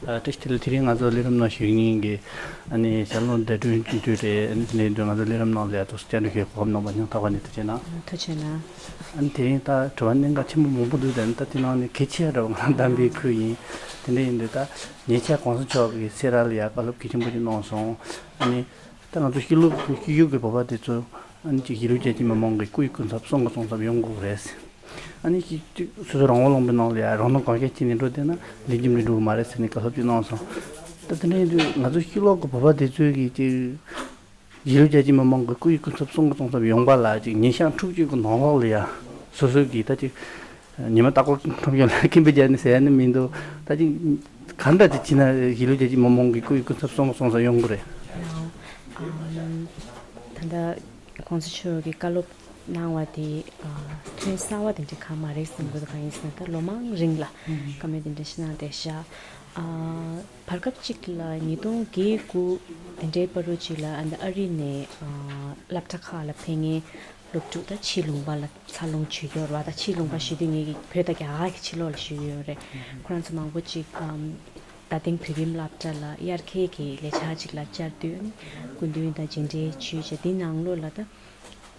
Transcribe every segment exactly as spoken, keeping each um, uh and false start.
ཨ། བཀྲ་ཤིས་བདེ་ལེགས། དེ་རིང་ང་ཚོ་ལས་རིམ་ནང་ཞུགས་མཁན་གྱི་ཨ་ནི་ཞལ་ལུང་བརྡ་སྤྲོད་དུས་རེད། ཨ་ནི་དེ་འདྲའི་དུས་ང་ཚོ་ལས་རིམ་ནང་ལ་ཡ་ཐུགས་སུ་བཅར་འདྲི་ཞུས་གོ་སྐབས་གནང་བ་སྙིང་ཐག་པ་ནས་ཐུགས་རྗེ་གནང་། ཐུགས་རྗེ་གནང་། ཨ་ནི་དེ་རིང་ད་དྲི་བ་གནད་འགག་ཆེན་པོ་མང་པོ་འདུག་ད་ནི་ད་དེ་ནང་ནས་གལ་ཆེ་བ་འདྲ་བོ་ང་རང་བདམས་པའི་ཁུལ་ཡིན། དེ་འདྲ་ཡིན་དུས་ད་ཉེ་ཆར་གོང་ས་མཆོག་གིས་སེ་ར་ལ་ཡ་བཀའ་སློབ་གལ་ཆེན་པོ་ཅིག་གནང་སོང་། ཨ་ནི་ད་ང་ཚོ་ཤེས་ཡོན་ཤེས་ཡོན་གྱི་བོད་པ་དེ་ཚོ་ཨ་ནི་ཅིག་གཞིས་ལུས་རྒྱ་ཆེ་མི་མང་གི་སྐུ་ཡི་སྐུ་ཚབ་གསུང་གི་གསུང་ཚབ་ཡོང་དགོས་རེད། ཨ་ནི་ཅིག་ཅིག་སོ་སོའི་རང་དབང་ལུང་པའི་ནང་ལ་ཡ་རང་དོན་གང་བྱས་བྱས་ནས་འགྲོ་བསྡད་ན་ལས་རྒྱུ་འབྲས་འགྲུབ་མ་རེད་ཟེར་ནས་བཀའ་སློབ་ཅིག་གནང་སོང་། ད་དེ་འདྲ་ཡིན་དུས་ང་ཚོ་ཕྱི་ལོགས་ཀྱི་བོད་པ་དེ་ཚོས་ཀྱིས་ཅིག་གཞིས་ལུས་རྒྱ་ཆེ་མི་མང་གི་སྐུ་ཡི་སྐུ་ཚབ་གསུང་གི་གསུང་ཚབ་ཡོང་པ་ལ་ཅིག་ཉིན་ཤར་འཁྲུག་ཅིག་གི་ནང་ལོགས་ལ་ཡ་སོ་སོ་གིས་ད་ཅིག་ཉི་མ་རྟག་པར་ཁྲོམ་གཞུང་ལ་ཁེངས་པ་རྒྱག་ནས་ཟེར་ཡ་ནི་མི་འདུག་ད་ཅིག་ག་འདྲ་ཅིག་བྱས་ན་གཞིས་ལུས་རྒྱ་ཆེ་མི་མང་གི་སྐུ་ཡི་སྐུ་ཚབ་གསུང་གི་གསུང་ཚབ་ཡོང་གི་རེད། ཨམ། ད་ལྟ་གོང་ས་མཆོག་གིས་བཀའ་སློབ་གནང་བ་དེ་ཨ། ཐོན་གསར་བ་དེ་འདྲ་གང་མ་རེད་བསམ་གྱི་འདུག་གང་ཡིན་ཟེར་ན་ད་ལོ་མང་རིང་ལ་བཀའ་མོལ་དེ་འདྲ་ཞིག་གནང་བསྡད་ཤག་ཨ། བར་སྐབས་གཅིག་ལ་ཉིས་སྟོང་བརྒྱད་དགུ་དེ་འདྲའི་བར་དུ་གཅིག་ལ་ཨ་ནི་ཨ་རི་ནས་ཨ། སློབ་གྲྭ་ཁག་ལ་ཕེབས་མཁན་སློབ་ཕྲུག་ད་ཕྱིའི་ལུང་པ་ལ་འཚར་ལོངས་བྱེད་ཀྱི་ཡོད་རེད་བ། ད་ཕྱིའི་ལུང་པ་ཞུ་དུས་ངེད་ཀྱི་བོད་དང་རྒྱ་གར་གྱི་ཕྱི་ལོགས་ལ་བཞུགས་ཡོད་རེད། ཁོ་རང་ཚོ་མང་པོ་གཅིག་ཨམ། རྡ་སྟེང་བོད་ཁྱིམ་སློབ་གྲྭ་ལ་དབྱར་ཁའི་གི་ལས་འཆར་ཅིག་ལ་བཅར་དུས་སྐུ་མདུན་དང་མཇལ་འཕྲད་ཞུས་བྱས་དེ་ནང་ལོགས་ལ་ད་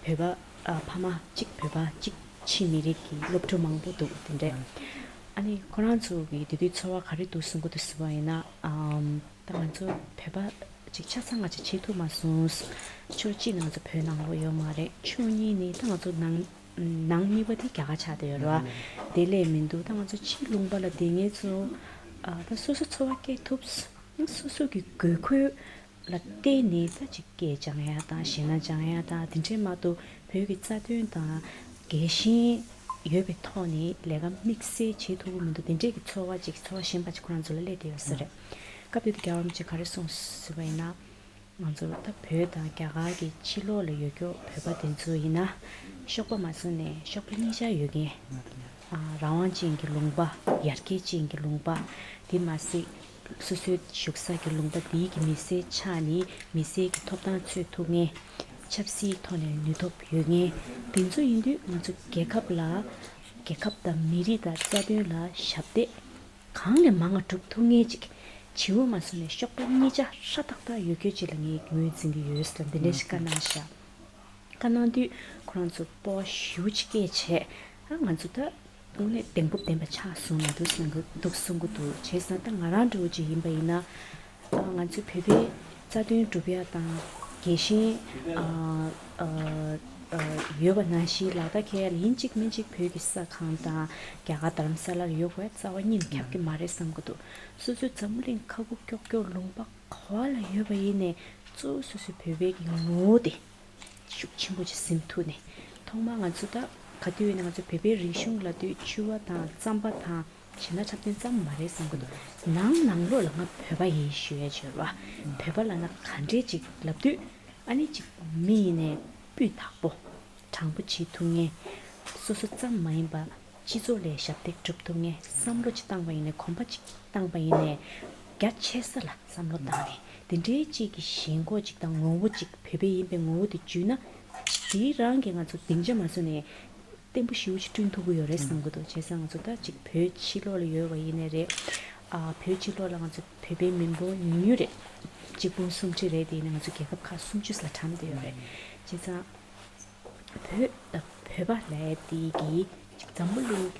བོད་པ་ཨ། ཕ་མ་གཅིག་བོད་པ་གཅིག་ཕྱི་མི་རིགས་ཀྱི་སློབ་ཕྲུག་མང་པོ་འདུག་དེ་འདྲས། ཨ་ནི་ཁོ་རང་ཚོ་གི་དེ་དུས་ཚོར་བ་ག་རེ་འདུག་གསུང་གི་འདུག་ཟེར་བ་ཡིན་ན་ཨམ། ད་ང་ཚོ་བོད་པ་ཅིག་ཆ་ཚང་ང་ཅིག་བྱེད་ཐུབ་མ་སོང་། ཕྱོགས་གཅིག་ནས་ང་ཚོ་བོད་ནང་ལོགས་ཡོད་མ་རེད། ཕྱོགས་གཉིས་ནས་ད་ང་ཚོ་ནང་ནང་གཉིས་པ་དེ་རྒྱ་གར་ཆགས་བསྡད་ཡོད་རེད་བ། དེ་ལས་མི་འདུག་ད་ང་ཚོ་ཕྱིའི་ལུང་པ་ལ་བསྡད་མཁན་ཚོ་ཨ། ད་སོ་སོ་འཚོ་བ་སྐྱེལ་ཐུབ། སོ་སོ་གི་དགོས་མཁོ་ལ་བརྟེན་ནས་ད་ཅིག་སྐད་སྦྱང་ཡ་དང་གཞས་སྣ་སྦྱང་ཡ་དང་དེ་འདྲས་མ་གཏོགས་བོད་ཀྱི་རྩ་དོན་དང་རྒྱལ་ཞེན་ཡོད་པའི་ཐོག་ནས་ལས་ཀ་དམིགས་བསལ་བྱེད་ཐུབ་ཀྱི་མི་འདུག་དེ་འདྲས་ཀྱི་ཚོར་བ་ཅིག་ཚོར་བ་ཞན་པ་ཅིག་ཁོ་རང་ཚོ་ལ་སླེབས་བསྡད་ཡོད་ས་རེད། སྐབས་དེ་དུས་རྒྱལ་བ་རིན་པོ་ཆེས་ག་རེ་གསུངས་ཟེར་བ་ཡིན་ན། ང་ཚོ་ད་བོད་དང་རྒྱ་གར་གྱི་ཕྱི་ལོགས་ལ་ཡོད་རྒྱུ་བོད་པ་དེ་ཚོ་ཡིན་ན་གཤོག་པ་མ་བཟུང་ནས་གཤོག་པ་གཉིས་ཆ་ཡོད་མཁན། ཨ། རང་དབང་ཅན་གྱི་ལུང་པ། ཡར་རྒྱས་ཅན་གྱི་ལུང་པ། དེ་མ་ཟད་སོ་སོའི་བཞུགས་ས་གི་ལུང་པ་དེའི་གི་མི་སེར་ཆགས་ནས་མི་སེར་གྱི་ཐོབ་ཐང་རྩོད་ཐུབ་མཁན། ཆབ་སྲིད་ཐོག་ནས་ནུས་སྟོབས་ཡོད་མཁན་དེ་ཚོ་ཡིན་དུས་ང་ཚོ་རྒྱལ་ཁབ་ལ་རྒྱལ་ཁབ་དང་མི་རིགས་དང་རྩ་དོན་ལ་ཞབས་འདེགས་གང་ལས་མང་བ་སྒྲུབ་ཐུབ་མཁན་ཅིག་བྱིའུ་མ་སོང་ནས་གཤོག་པ་གཉིས་ཆ་ཧྲ་ཏག་ཏག་ཡོད་རྒྱུ་ཅིག་ལ་ངས་ངོས་འཛིན་གྱི་ཡོད་ཟེར་འདི་འདྲ་ཞིག་བཀའ་གནང་ཤག་བཀའ་གནང་དུས་ཁོ་རང་ཚོ་སྤོབས་པ་ཞེ་པོ་ཅིག་སྐྱེས་བྱས། ཨ། ང་ཚོ་ད་དངོས་གནས་གདེང་སྤོབས་ལྡན་པ་ཆགས་སོང་མི་འདུག་གསུང་གི་འདུག་གསུང་གི་འདུག་བྱས་ཙང་ད་ང་རང་འདྲ་བོ་ཅིག་ཡིན་པ་ཡིན་ན། ཨ། ང་ཚོའི་བོད་པའི་རྩ་དོན་སྒྲུབ་ཡ་དང་རྒྱལ་ཞེན་ཨ། ཨ། ཨ། ཡོད་པ་ནང་བཞིན་ལག་བསྟར་འཁྱེར་ཡ་ལ་ཡིན་གཅིག་མིན་གཅིག་བོད་ཀྱི་ས་ཁང་དང་རྒྱ་གར་རྡ་རམ་ས་ལར་ཡོད་དགོས་རྩ་བ་ཉིད་ནས་ཁྱབ་ཀྱི་མ་རེད་བསམ་གི་འདུག་སོ་སོའི་འཛམ་བུ་གླིང་ཁ་ཁུག་ཀྱོག་ཀྱོག་ལུང་པ་ག་བ་ལ་ཡོད་པ་ཡིན་ནའི་གཙོ་བོ་སོ་སོའི་བོད་པའི་གི་ངོ་བོ་དེ་ཤུགས་ཆེན་པོ་ཅིག་ཟིན་ཐུབ་ནས། ཐོག་མར་ང་ཚོ་ད་ག་དུས་ཡིན་ནའི་ང་ཚོ་བོད་པའི་རིག་གཞུང་ལབ་དུས་འཁྲུལ་བ་དང་རྩམ་པ་དང་གཞས་སྣ་འཁྲབ་སྟོན་ཙམ་མ་རེད་བསམ་གི་འདུག་ནང་ནང་ལོགས་ལ་ང་བོད་པ་ཡིན་ཞུ་ཡ་བྱོས་ར། བོད་པ་ལབ་ན་ག་འདྲས་ཅིག་ལབ་དུས་ཨ་ནི་ཅིག་མི་ཡིན་ནའི་སྤུས་དག་པོ། དྲང་པོ་བྱེད་ཐུབ་མཁན། སོ་སོ་ཙམ་མ་ཡིན་པ་སྤྱི་ཚོགས་ལ་ཞབས་འདེགས་སྒྲུབ་ཐུབ་མཁན། བསམ་བློ་ཅིག་བཏང་པ་ཡིན་ནའི་གོམ་པ་ཅིག་བཏང་པ་ཡིན་ནའི་རྒྱ་ཆེ་ས་ལ་བསམ་བློ་བཏང་ནས་དེ་འདྲའི་ཅིག་གི་ཞེན་ཁོག་ཅིག་དང་ངོ་བོ་ཅིག་བོད་པའི་ཡིན་པའི་ངོ་བོ་དེ་བརྒྱུད་ན་དེ་རང་གིས་ང་ཚོ་སྡིངས་ཆ་མ་བཟོ་ནས་བརྟན་པོ་ཞེ་པོ་ཅིག་བསྐྲུན་ཐུབ་ཀྱི་ཡོད་རེད་བསམ་གྱི་འདུག་བྱས་ཙང་ང་ཚོ་ད་ཅིག་བོད་ཕྱི་ལོགས་ལ་ཡོད་པ་ཡིན་ནའི་རེད། ཨ། བོད་ཕྱི་ལོགས་ལ་ང་ཚོ་བོད་པའི་མི་འབོར་ཉུང་ཉུང་རེད། གཅིག་སྟོང་སུམ་ཁྲི་རེད། དེ་ཡིན་ན་ང་ཚོ་རྒྱལ་ཁབ་ཁག་སུམ་ཅུ་ཙམ་ལ་གྲམ་བསྡད་ཡོད་རེད། བྱས་ཙང་། བོད་དང་བོད་པ་ལབ་དེ་གི་འཛམ་བུ་གླིང་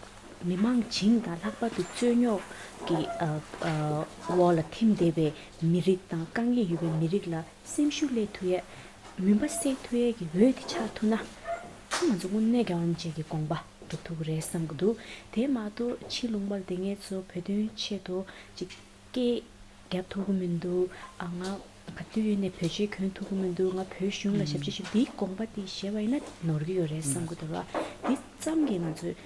མི་མང་བྱིངས་དང་ལྷག་པར་དུ་རྩོད་རྙོག་གི་ཨ་ཨ་འོག་ལ་ཐིམ་བསྡད་པའི་མི་རིགས་དང་དཀའ་ངལ་ཡོད་པའི་མི་རིགས་ལ་སེམས་ཤུགས་སླེབས་ཐུབ་ཡས། མུན་པ་སེལ་ཐུབ་ཡས་ཀྱི་འོད་དེ་ཆགས་ཐུབ་ན། ང་ཚོ་དངོས་གནས་རྒྱལ་བ་རིན་པོ་ཆེ་གི་དགོངས་པ་སྒྲུབ་ཐུབ་ཀྱི་རེད་བསམ་གྱི་འདུག་དེ་མ་གཏོགས་ཕྱི་ལུང་པ་ལ་བསྡད་མཁན་ཚོ་བོད་དོན་ཆེད་དུ་ཅིག་སྐད་རྒྱབ་ཐུབ་ཀྱི་མི་འདུག་ཨ། ང་ག་དུས་ཡིན་ནའི་བོད་ཆས་གྱོན་ཐུབ་ཀྱི་མི་འདུག་ང་བོད་གཞུང་ལ་ཞབས་ཕྱི་ཞུ། འདིའི་དགོངས་པ་འདི་བཞེས་པ་ཡིན་ན་ནོར་གྱི་ཡོད་རེད་བསམ་གྱི་འདུག་ར། འདི་ཙམ་གྱིས་ང་ཚོས་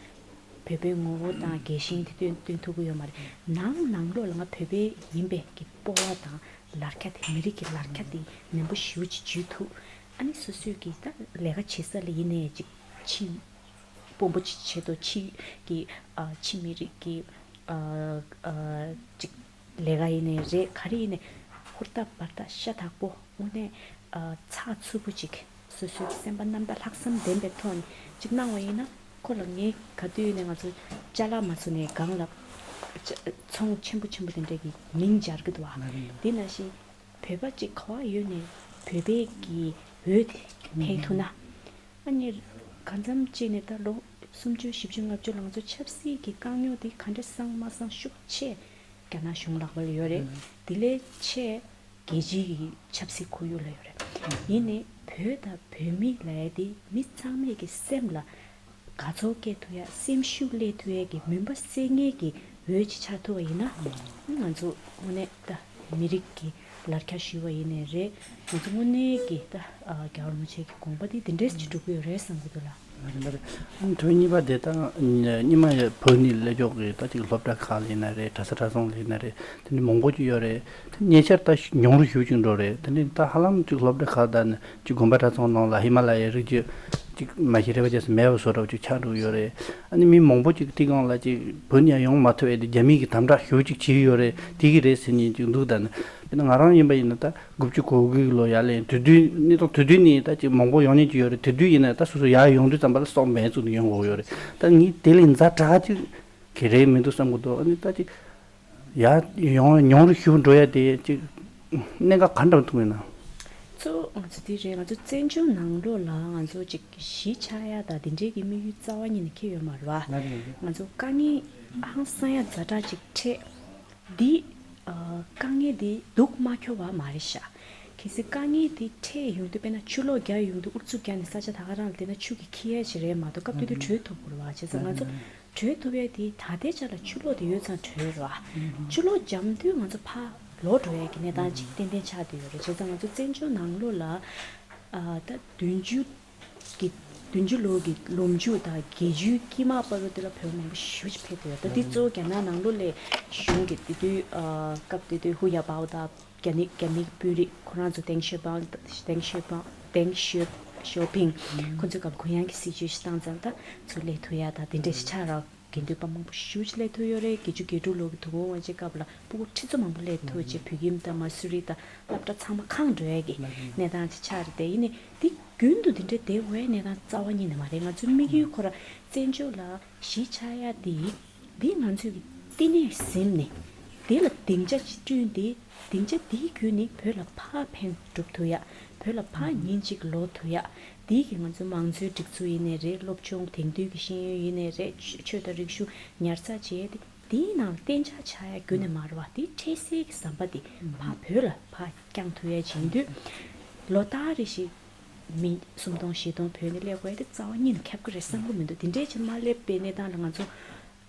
བོད་པའི་ངོ་བོ་དང་རྒྱལ་ཞེན་དེ་སྟོན་སྟོན་ཐུབ་ཀྱི་ཡོད་མ་རེད། ནང་ནང་ལོགས་ལ་ང་བོད་པའི་ཡིན་པའི་གི་སྤོབས་པ་དང་ལར་ཁྱ་དེ། མི་རིགས་ཀྱི་ལར་ཁྱ་དེ་ནན་པོ་ཞེ་པོ་ཅིག་འཇུས་ཐུབ། ཨ་ནི་སོ་སོས་ཀྱི་ད་ལས་ཀ་བྱེད་ས་ལ་ཡིན་ནའི་ཅིག་ཕྱི་དཔོན་པོ་ཅིག་བྱེད་དོ། ཕྱི་གི་ཨ་ཕྱི་མི་རིགས་ཀྱི་ཨ་ཨ་ཅིག་ལས་ཀ་ཡིན་ནའི་རེད། ག་རེ་ཡིན་ནའི་ཧུར་ཐག་འབད་ཐག་ཤ་ཐག་པོ་དངོས་གནས་ཨ་ཚགས་ཚུད་པོ་ཅིག་སོ་སོའི་སེམས་པ་རྣམ་དག་ལྷག་བསམ་ལྡན་པའི་ཐོག་ནས་ཅིག་གནང་བ་ཡིན་ན། ཁོ་ལ་ངས་ག་དུས་ཡིན་ནའི་ང་ཚོ་ཅ་ལག་མ་བཟོ་ནས་སྒང་ལ་ ཚོང་ཆེན་པོ་ཆེན་པོ་དེ་འདྲས་ཀྱི་མིང་སྦྱར་གི་འདུག་བ། དེ་ནང་བཞིན་བོད་པ་གཅིག་ག་བ་ཡོད་ནས་བོད་པའི་གི་འོས་དེ་ཕན་ཐུབ་ན། ཨ་ནི་གང་འཚམ་བྱས་ནས་ད་ལོ་སུམ་ཅུ་བཞི་བཅུ་ལྔ་བཅུ་ལ་ང་ཚོ་ཆབ་སྲིད་ཀྱི་དཀའ་རྙོག་དེ་ག་འདྲ་སང་མ་སང་ཤུགས་ཆེ་རྒྱ་ནག་གཞུང་ལག་པར་ཡོད་རེད། དེ་ལས་ཆེ་རྒྱལ་སྤྱིའི་གི་ཆབ་སྲིད་ཁོར་ཡུག་ལ་ཡོད་རེད། ཡིན་ནའི་བོད་དང་བོད་མི་ལབ་ཡ་དེ་མི་ཚང་མས་ཀྱི་སེམས་ལ་དགའ་ཚོར་སྐྱེ་ཐུབ་ཡ། སེམས་ཤུགས་སླེབས་ཐུབ་ཡ་གི་མུན་པ་སེལ་མཁན་གྱི་འོས་ཅིག་ཆགས་ཐུབ་པ་ཡིན་ན། ང་ཚོ་དངོས་གནས་ད་མི་རིགས་ཀྱི་ལར་ཁྱ་ཞུས་པ་ཡིན་ནའི་རེད། ང་ཚོ་དངོས་གནས་ཀྱི་ད་ཨ་རྒྱལ་བ་རིན་པོ་ཆེ་གི་དགོངས་པ་དེ་དེ་འདྲས་ཅིག་འགྲུབ་ཀྱི་ཡོད་རེད་བསམ་གྱི་འདུག་ལ། ལ་རེ་ལ་རེ། ཨ་ནི་དོན་གཉིས་པ་དེ་ད་སྔོན་མ་བོད་ནས་སླེབས་ཕྱོགས་ཀྱི་ད་ཅིག་སློབ་གྲྭ་ཁག་ལ་ཡིན་ན་རེད།་གྲྭ་ས་གྲྭ་ཚང་ལ་ཡིན་ན་རེད། དེ་འདྲ་མང་པོ་ཅིག་ཡོད་རེད། དེ་ཉེ་ཆར་ད་ཉུང་རུ་ཞེ་པོ་ཅིག་འགྲོ་རེད། དེ་འདྲ་ད་ཧ་ལམ་ཅིག་སློབ་གྲྭ་ཁག་དང་ཅིག་དགོན་པ་གྲྭ་ཚང་ནང་ལ་ཧི་མ་ལ་ཡའི་རི་རྒྱུད་ཅིག་མ་གཞི་རེ་བ་རྒྱས་སུ་མེད་པ་བཟོ་འདྲ་ཅིག་ཆགས་འགྲོ་གི་ཡོད་རེད། ཨ་ནི་མི་མང་པོ་ཅིག་དེ་སྒང་ལ་ཅིག་བོད་ནས་ཡང་ཡོང་མ་ཐུབ་པའི་དེ་རྒྱ་མི་གིས་དམ་དྲག་ཞེ་པོ་ཅིག་བྱེད་ཀྱི་ཡོད་རེད། དེ་གི་རེད་ཟེར་མཁན་ཅིག་འདུག་ད་ནི་དཔེར་ན་ང་རང་ཡིན་པ་ཡིན་ན་ད་དགུ་བཅུ་གོ་དགུ་ལོ་ཡར་ལེན་དུས་དུས་གནས་སྟངས་དུས་དུས་ནས་ད་ཅིག་མང་པོ་ཡོང་མཁན་ཅིག་ཡོད་རེད། དུས་དུས་ཡིན་ན་ད་སོ་སོ་ཡར་ཡོང་དུས་ཙམ་པ་ལ་སྲོག་མེ་བཙུགས་ནས་ཡོང་དགོས་ཡོད་རེད། ད་ངས་དེ་ལས་ཛ་དྲག་ཅིག་གི་རེད་མི་འདུག་བསམ་གྱི་འདུག་ཨ་ནི་ད་ཅིག་ཡར་ཡོང་ཉུང་རུ་ཞུ་འགྲོ་ཡ་དེ་ཅིག་གནད་འགག་ག་འདྲ་ཐུག་ཡོད་ན། གཙོ་བོ་ང་ཚོ་དེ་རེད། ང་ཚོ་བཙན་བྱོལ་ནང་ལོགས་ལ་ང་ཚོ་ཅིག་གཞིས་ཆགས་ཡ་ད་དེ་འདྲས་ཀྱི་དམིགས་ཡུལ་རྩ་བ་ཉིད་ནས་འཁྱེར་ཡོད་མ་རེད་བ། ང་ཚོ་དཀའ་ངལ་ཧང་སང་ཡ་ཛ་དྲག་ཅིག་འཕྲད། འདི་ཨ་དཀའ་ངལ་འདི་སྡུག་མ་འཁྱོལ་བ་མ་རེད་ཤག་གལ་སྲིད་དཀའ་ངལ་འདི་འཕྲད་ཡོང་དུས་དཔེར་ན་ཆུ་ལོག་རྒྱག་ཡོང་དུས་ཨུ་ཚུགས་རྒྱག་ནས་ས་ཆ་ད་ག་རང་ལ་བལྟས་ན་ཆུ་གི་འཁྱིལ་ཡ་ཞིག་རེད་མ་གཏོགས་སྐབས་དེ་དུས་བྲོས་ཐུབ་དགོས་རེད་བ། བྱས་ཙང་ང་ཚོ་བྲོས་ཐུབ་ཡ་དེ་ད་ལྟའི་ཆ་ལ་ཆུ་ལོག་དེ་ཡོད་ཙང་བྲོས་རེད་བ། ཆུ་ལོག་འཇམ་དུས་ང་ཚོ་ཕར་ལོག་འགྲོ་ཡ་གི་གནས་སྟངས་ཅིག་ཏན་ཏན་ཆགས་བསྡད་ཡོད་རེད། བྱས་ཙང་ང་ཚོ་བཙན་བྱོལ་ནང་ལོགས་ལ་ཨ་ད་བདུན་ཅུ་གི་བདུན་ཅུ་ལོ་གི་ལོ་མཇུག་དང་བརྒྱད་ཅུའི་དཀྱིལ་མ་བར་དུ་དེ་ལ་བོད་མང་པོ་ཞེ་པོ་ཅིག་ཕེབས་ཐུབ་ཡོད། ད་འདི་གཙོ་བོ་རྒྱ་ནག་ནང་ལོགས་ལ་གཞུང་གི་དེ་དུས་ཨ་སྐབས་དེ་དུས་ཧུ་ཡ་པའོ་དང་རྒྱ་ནི་རྒྱ་མིའི་དཔོན་རིགས་ཁོ་རང་ཚོ་ཏེང་ཞའོ་ཕིང་ཏེང་ཞའོ་ཕིང་ཏེང་ཞའོ་ཞའོ་ཕིང་ཁོ་ཚོའི་སྐབས་གུ་ཡངས་ཀྱི་སྲིད་བྱུས་ཤིག་བཏང་ཙང་ད་ཚུར་སླེབས་ཐུབ་ཡ་ད་དེ་འདྲ་ཞིག་ཆགས་ར། དགེ་འདུན་པ་མང་པོ་ཞེ་པོ་ཅིག་སླེབས་ཐུབ་ཡོད་རེད། བརྒྱད་ཅུ་གྱ་དྲུག་ལོ་གི་དུས་འཁོར་དབང་ཆེན་སྐབས་ལ་སྤུ་གུ་ཁྲི་ཚོ་མང་པོ་སླེབས་ཐུབ་བྱས་བོད་ཁྱིམ་དང་མ་སུ་རི་དང་སློབ་གྲྭ་ཚང་མ་ཁེངས་འགྲོ་ཡ་གི་གནས་སྟངས་ཅིག་ཆགས་རེད་དེ། ཡིན་ནའི་འདི་རྒྱུན་དུ་འདི་འདྲ་བསྡད་དགོས་ཡ་གནས་སྟངས་རྩ་བ་ཉིད་ནས་མ་རེད། ང་ཚོའི་དམིགས་ཡུལ་ཁོ་ར་བཙན་བྱོལ་ལ་གཞིས་ཆགས་ཡ་དེ་འདི་ང་ཚོའི་གི་བསྟི་གནས་ཟིན་ནས་དེ་ལ་སྡིངས་ཆ་ཅིག་བསྐྲུན་ཏེ། སྡིངས་ཆ་འདིའི་བརྒྱུད་ནས་བོད་ལ་ཕར་ཕན་སྒྲུབ་ཐུབ་ཡ། བོད་ལ་ཕར་ཉིན་གཅིག་ལོག་ཐུབ་ཡ། འདིའི་གི་ང་ཚོ་མང་གཙོའི་སྒྲིག་འཛུགས་ཡིན་ནའི་རེད། སློབ་སྦྱོང་དེང་དུས་ཀྱི་ཤེས་ཡོན་ཡིན་ནའི་རེད། ཆོས་དང་རིག་གཞུང་ཉར་ཚགས་བྱས་ཏེ་འདིའི་ནང་ལ་གཏན་འཇགས་ཆགས་ཡ་རྒྱུན་ནས་མ་རེད་བ། དེ་འཕྲལ་སེལ་གྱི་ཟམ་པ་དེ་ཕར་བོད་ལ་ཕར་བརྐྱང་ཐུབ་ཡ་བྱེད་དུས་ལོ་ལྟར་རེ་བཞིན་མི་སུམ་སྟོང་བཞི་སྟོང་བོད་ནས་སླེབས་དགོས་ཡ་དེ་རྩ་བ་ཉིད་ནས་ཁྱབ་ཀྱི་རེད་བསམ་གྱི་མི་འདུག་དེ་འདྲས་ཅིག་མ་སླེབས་པའི་གནས་སྟངས་ལ་ང་ཚོ་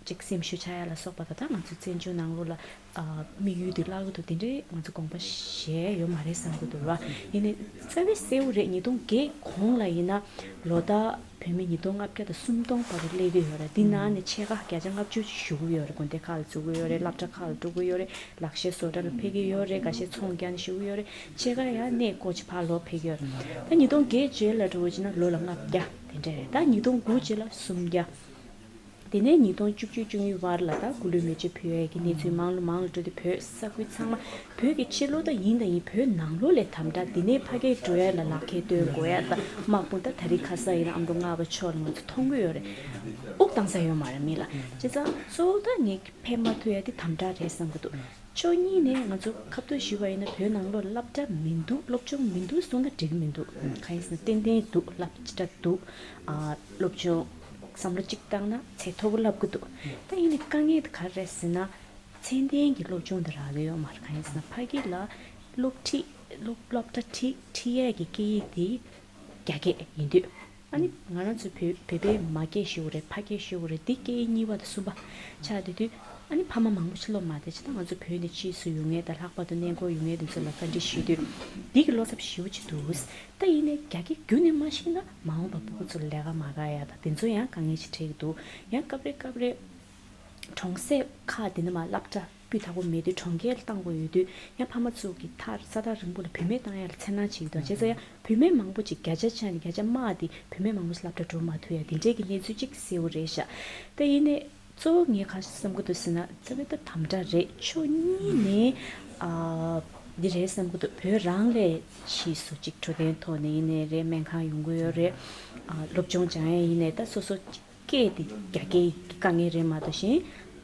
ཅིག་སེམས་ཤུགས་ཆག་ཡ་ལ་སོགས་པ་ད་ལྟ་ང་ཚོའི་བཙན་བྱོལ་ནང་ལོགས་ལ་ཨ་དམིགས་ཡུལ་དེ་བརླག་གི་འདུག་དེ་འདྲའི་ང་ཚོ་དགོངས་པ་བཞེས་ཡོད་མ་རེད་བསམ་གྱི་འདུག་ར། ཡིན་ནའི་རྩ་བའི་གསལ་བོ་རེད། ཉིས་སྟོང་བརྒྱད་གོང་ལ་ཡིན་ན་ལོ་ལྟར་བོད་མི་ཉིས་སྟོང་ལྔ་བརྒྱ་དང་སུམ་སྟོང་བར་དུ་སླེབས་ཀྱི་ཡོད་རེད། འདི་ནང་ནས་ཕྱེད་ཀ་བརྒྱ་ཆ་ལྔ་བཅུ་ཞུ་གི་ཡོད་རེད། དགོན་སྡེ་ཁག་ལ་འཛུལ་གྱི་ཡོད་རེད། སློབ་གྲྭ་ཁག་ལ་འགྲོ་གི་ཡོད་རེད། ལག་ཤེས་བཟོ་གྲྭ་ལ་ཕེབས་ཀྱི་ཡོད་རེད། འགའ་ཤས་ཚོང་རྒྱག་ནས་བཞུགས་ཀྱི་ཡོད་རེད། ཕྱེད་ཀ་ཡང་གནས་སྐོར་ཅིག་ཕར་ལོག་ཕེབས་ཀྱི་ཡོད་རེད། ད་ཉིས་སྟོང་བརྒྱད་རྗེས་ལ་འགྲོ་བ་བྱས་ན་ལོ་ལ་ལྔ་བརྒྱ་དེ་འདྲ་རེད། ད་ཉིས་སྟོང་དགུ་རྗེས་ལ་སུམ་བརྒྱ། དེ་ནས་ཉིས་སྟོང་བཅུ་གཅིག་བཅུ་གཉིས་བར་ལ་ད་སྐུ་ལུས་མེ་མཆོད་ཕུལ་ཡས་ཀྱི་གནས་ཚུལ་མང་ལ་མང་ལ་འགྲོ་དུས་བོད་ས་ཁུལ་ཚང་མ་བོད་ཀྱི་ཕྱི་ལོགས་ད་ཡིན་ད་ཡིན། བོད་ནང་ལོགས་ལས་དམ་དྲག་འདི་ནས་ཕ་གིར་འགྲོ་ཡས་ལ་ལག་ཁྱེར་སྟོན་དགོས་ཡས། ད་དམག་དཔུང་ད་ད་རེས་ཁ་སང་ཡིན་ན་ཨ་མདོ་རྔ་པ་ཕྱོགས་ལ་ང་ཚོ་མཐོང་གི་ཡོད་རེད། དབུགས་གཏོང་ས་ཡོད་མ་རེད་མི་ལ། བྱས་ཙང་གཙོ་བོ་ད་ངས་ཕེབས་མ་ཐུབ་ཡ་དེ་དམ་དྲག་རེད་བསམ་གྱི་འདུག་ཕྱོགས་གཉིས་ནས་ང་ཚོ་ཁ་ཐུག་ཞུས་པ་ཡིན་ན་བོད་ནང་ལོགས་སློབ་གྲྭ་མི་འདུག་སློབ་སྦྱོང་མི་འདུག་གསུངས་ན་འགྲིག་གི་མི་འདུག་གང་ཡིན་ཟེར་ན་ཏན་ཏན་འདུག་སློབ་གྲྭ་འདུག་ཨ་སློབ་སྦྱོང་བསམ་བློ་གཅིག་བཏང་ན་ཚད་མཐོ་པོ་བསླབ་གི་འདུག་ད་ཡིན་ནའི་དཀའ་ངལ་དེ་ག་རེ་རེད་ཟེར་ན། ཚད་ལྡན་གྱི་སློབ་སྦྱོང་དེ་རག་གི་ཡོད་མ་རེད། གང་ཡིན་ཟེར་ན་ཕ་གི་ལ་སློབ་ཁྲིད་སློབ་སློབ་གྲྭ་ཁྲིད་ཁྲིད་ཡས་ཀྱི་སྐད་ཡིག་དེ་རྒྱ་སྐད་ཡིན་དུས། ཨ་ནི་ང་རང་ཚོ་བོད་བོད་པའི་མ་སྐད་ཤེས་དགོས་རེད། ཕ་སྐད་ཤེས་དགོས་རེད། འདི་སྐད་ཡིག་གཉིས་པ་དང་གསུམ་པ་ཆགས་བསྡད་དུས། ཨ་ནི་ཕ་མ་མང་པོ་ཕྱིར་ལོག་མ་བསྡད་ཅིག་ད་ང་ཚོ་བོད་ནས་ཕྱིས་སུ་ཡོང་མཁན་དང་ལྷག་པར་དུ་གནས་སྐོར་ཡོང་མཁན་དེ་ཚོ་ལ་བཀའ་འདྲི་ཞུས་དུས། འདི་གི་བློ་འཚབ་ཞེ་པོ་ཅིག་འདུག་ད་ཡིན་ནའི་རྒྱ་སྐད་རྒྱུན་ནས་མ་ཤེས་ན་མ་འོངས་པ་སྤུ་གུ་ཚོ་ལ་ལས་ཀ་མ་དགའ་ཡ་དང་དེ་ཚོ་ཡང་དཀའ་ངལ་ཅིག་འཕྲད་ཀྱི་འདུག་ཡང་སྐབས་རེ་སྐབས་རེ་གྲོང་གསེབ་ཁག་དེ་ནས་མར་སློབ་གྲྭ་སྤུས་དག་པོ་མེད་དུས་གྲོང་ཁྱེར་ལ་བཏང་དགོས་ཡོད་དུས། ཡང་ཕ་མ་ཚོ་གིས་མཐར་ས་ཐག་རིང་པོ་ལ་བུད་མེད་བཏང་ཡ་ལ་འཚེར་སྣང་བྱེད་ཀྱི་འདུག་བྱས་ཙང་ཡང་བུད་མེད་མང་པོ་ཅིག་བརྒྱ་ཆ་ཆ་ནས་བརྒྱ་ཆ་དམའ་དེ་བུད་མེད་མང་པོ་ཞིག་སློབ་གྲྭ་འགྲོ་མ་ཐུབ་ཡ་དེ་འདྲས་ཀྱི་གནས་ཚུལ་ཅིག་གསལ་བོ་རེད་ཤག་ད་ཡིན་ནའི་གཙོ་བོ་ངས་ག་རེ་བསམ་གྱི་འདུག་ཟེར་ན། རྩ་བའི་ད་དམ་དྲག་རེད། ཕྱོགས་གཉིས་ནས་ཨ་འདི་རེད་བསམ་གྱི་འདུག་བོད་རང་ལས་ཕྱིས་སུ་ཅིག་འཕྲོད་བསྟེན་ཐོག་ནས་ཡིན་ནའི་རེད། སྨན་ཁང་ཡོང་གི་ཡོད་རེད། ཨ་སློབ་སྦྱོང་སྦྱང་ཡ་ཡིན་ནའི་ད་སོ་སོ་སྐད་དེ་རྒྱ་སྐད་ཀྱི་དཀའ་ངལ་རེད་མ་གཏོགས་གཞན་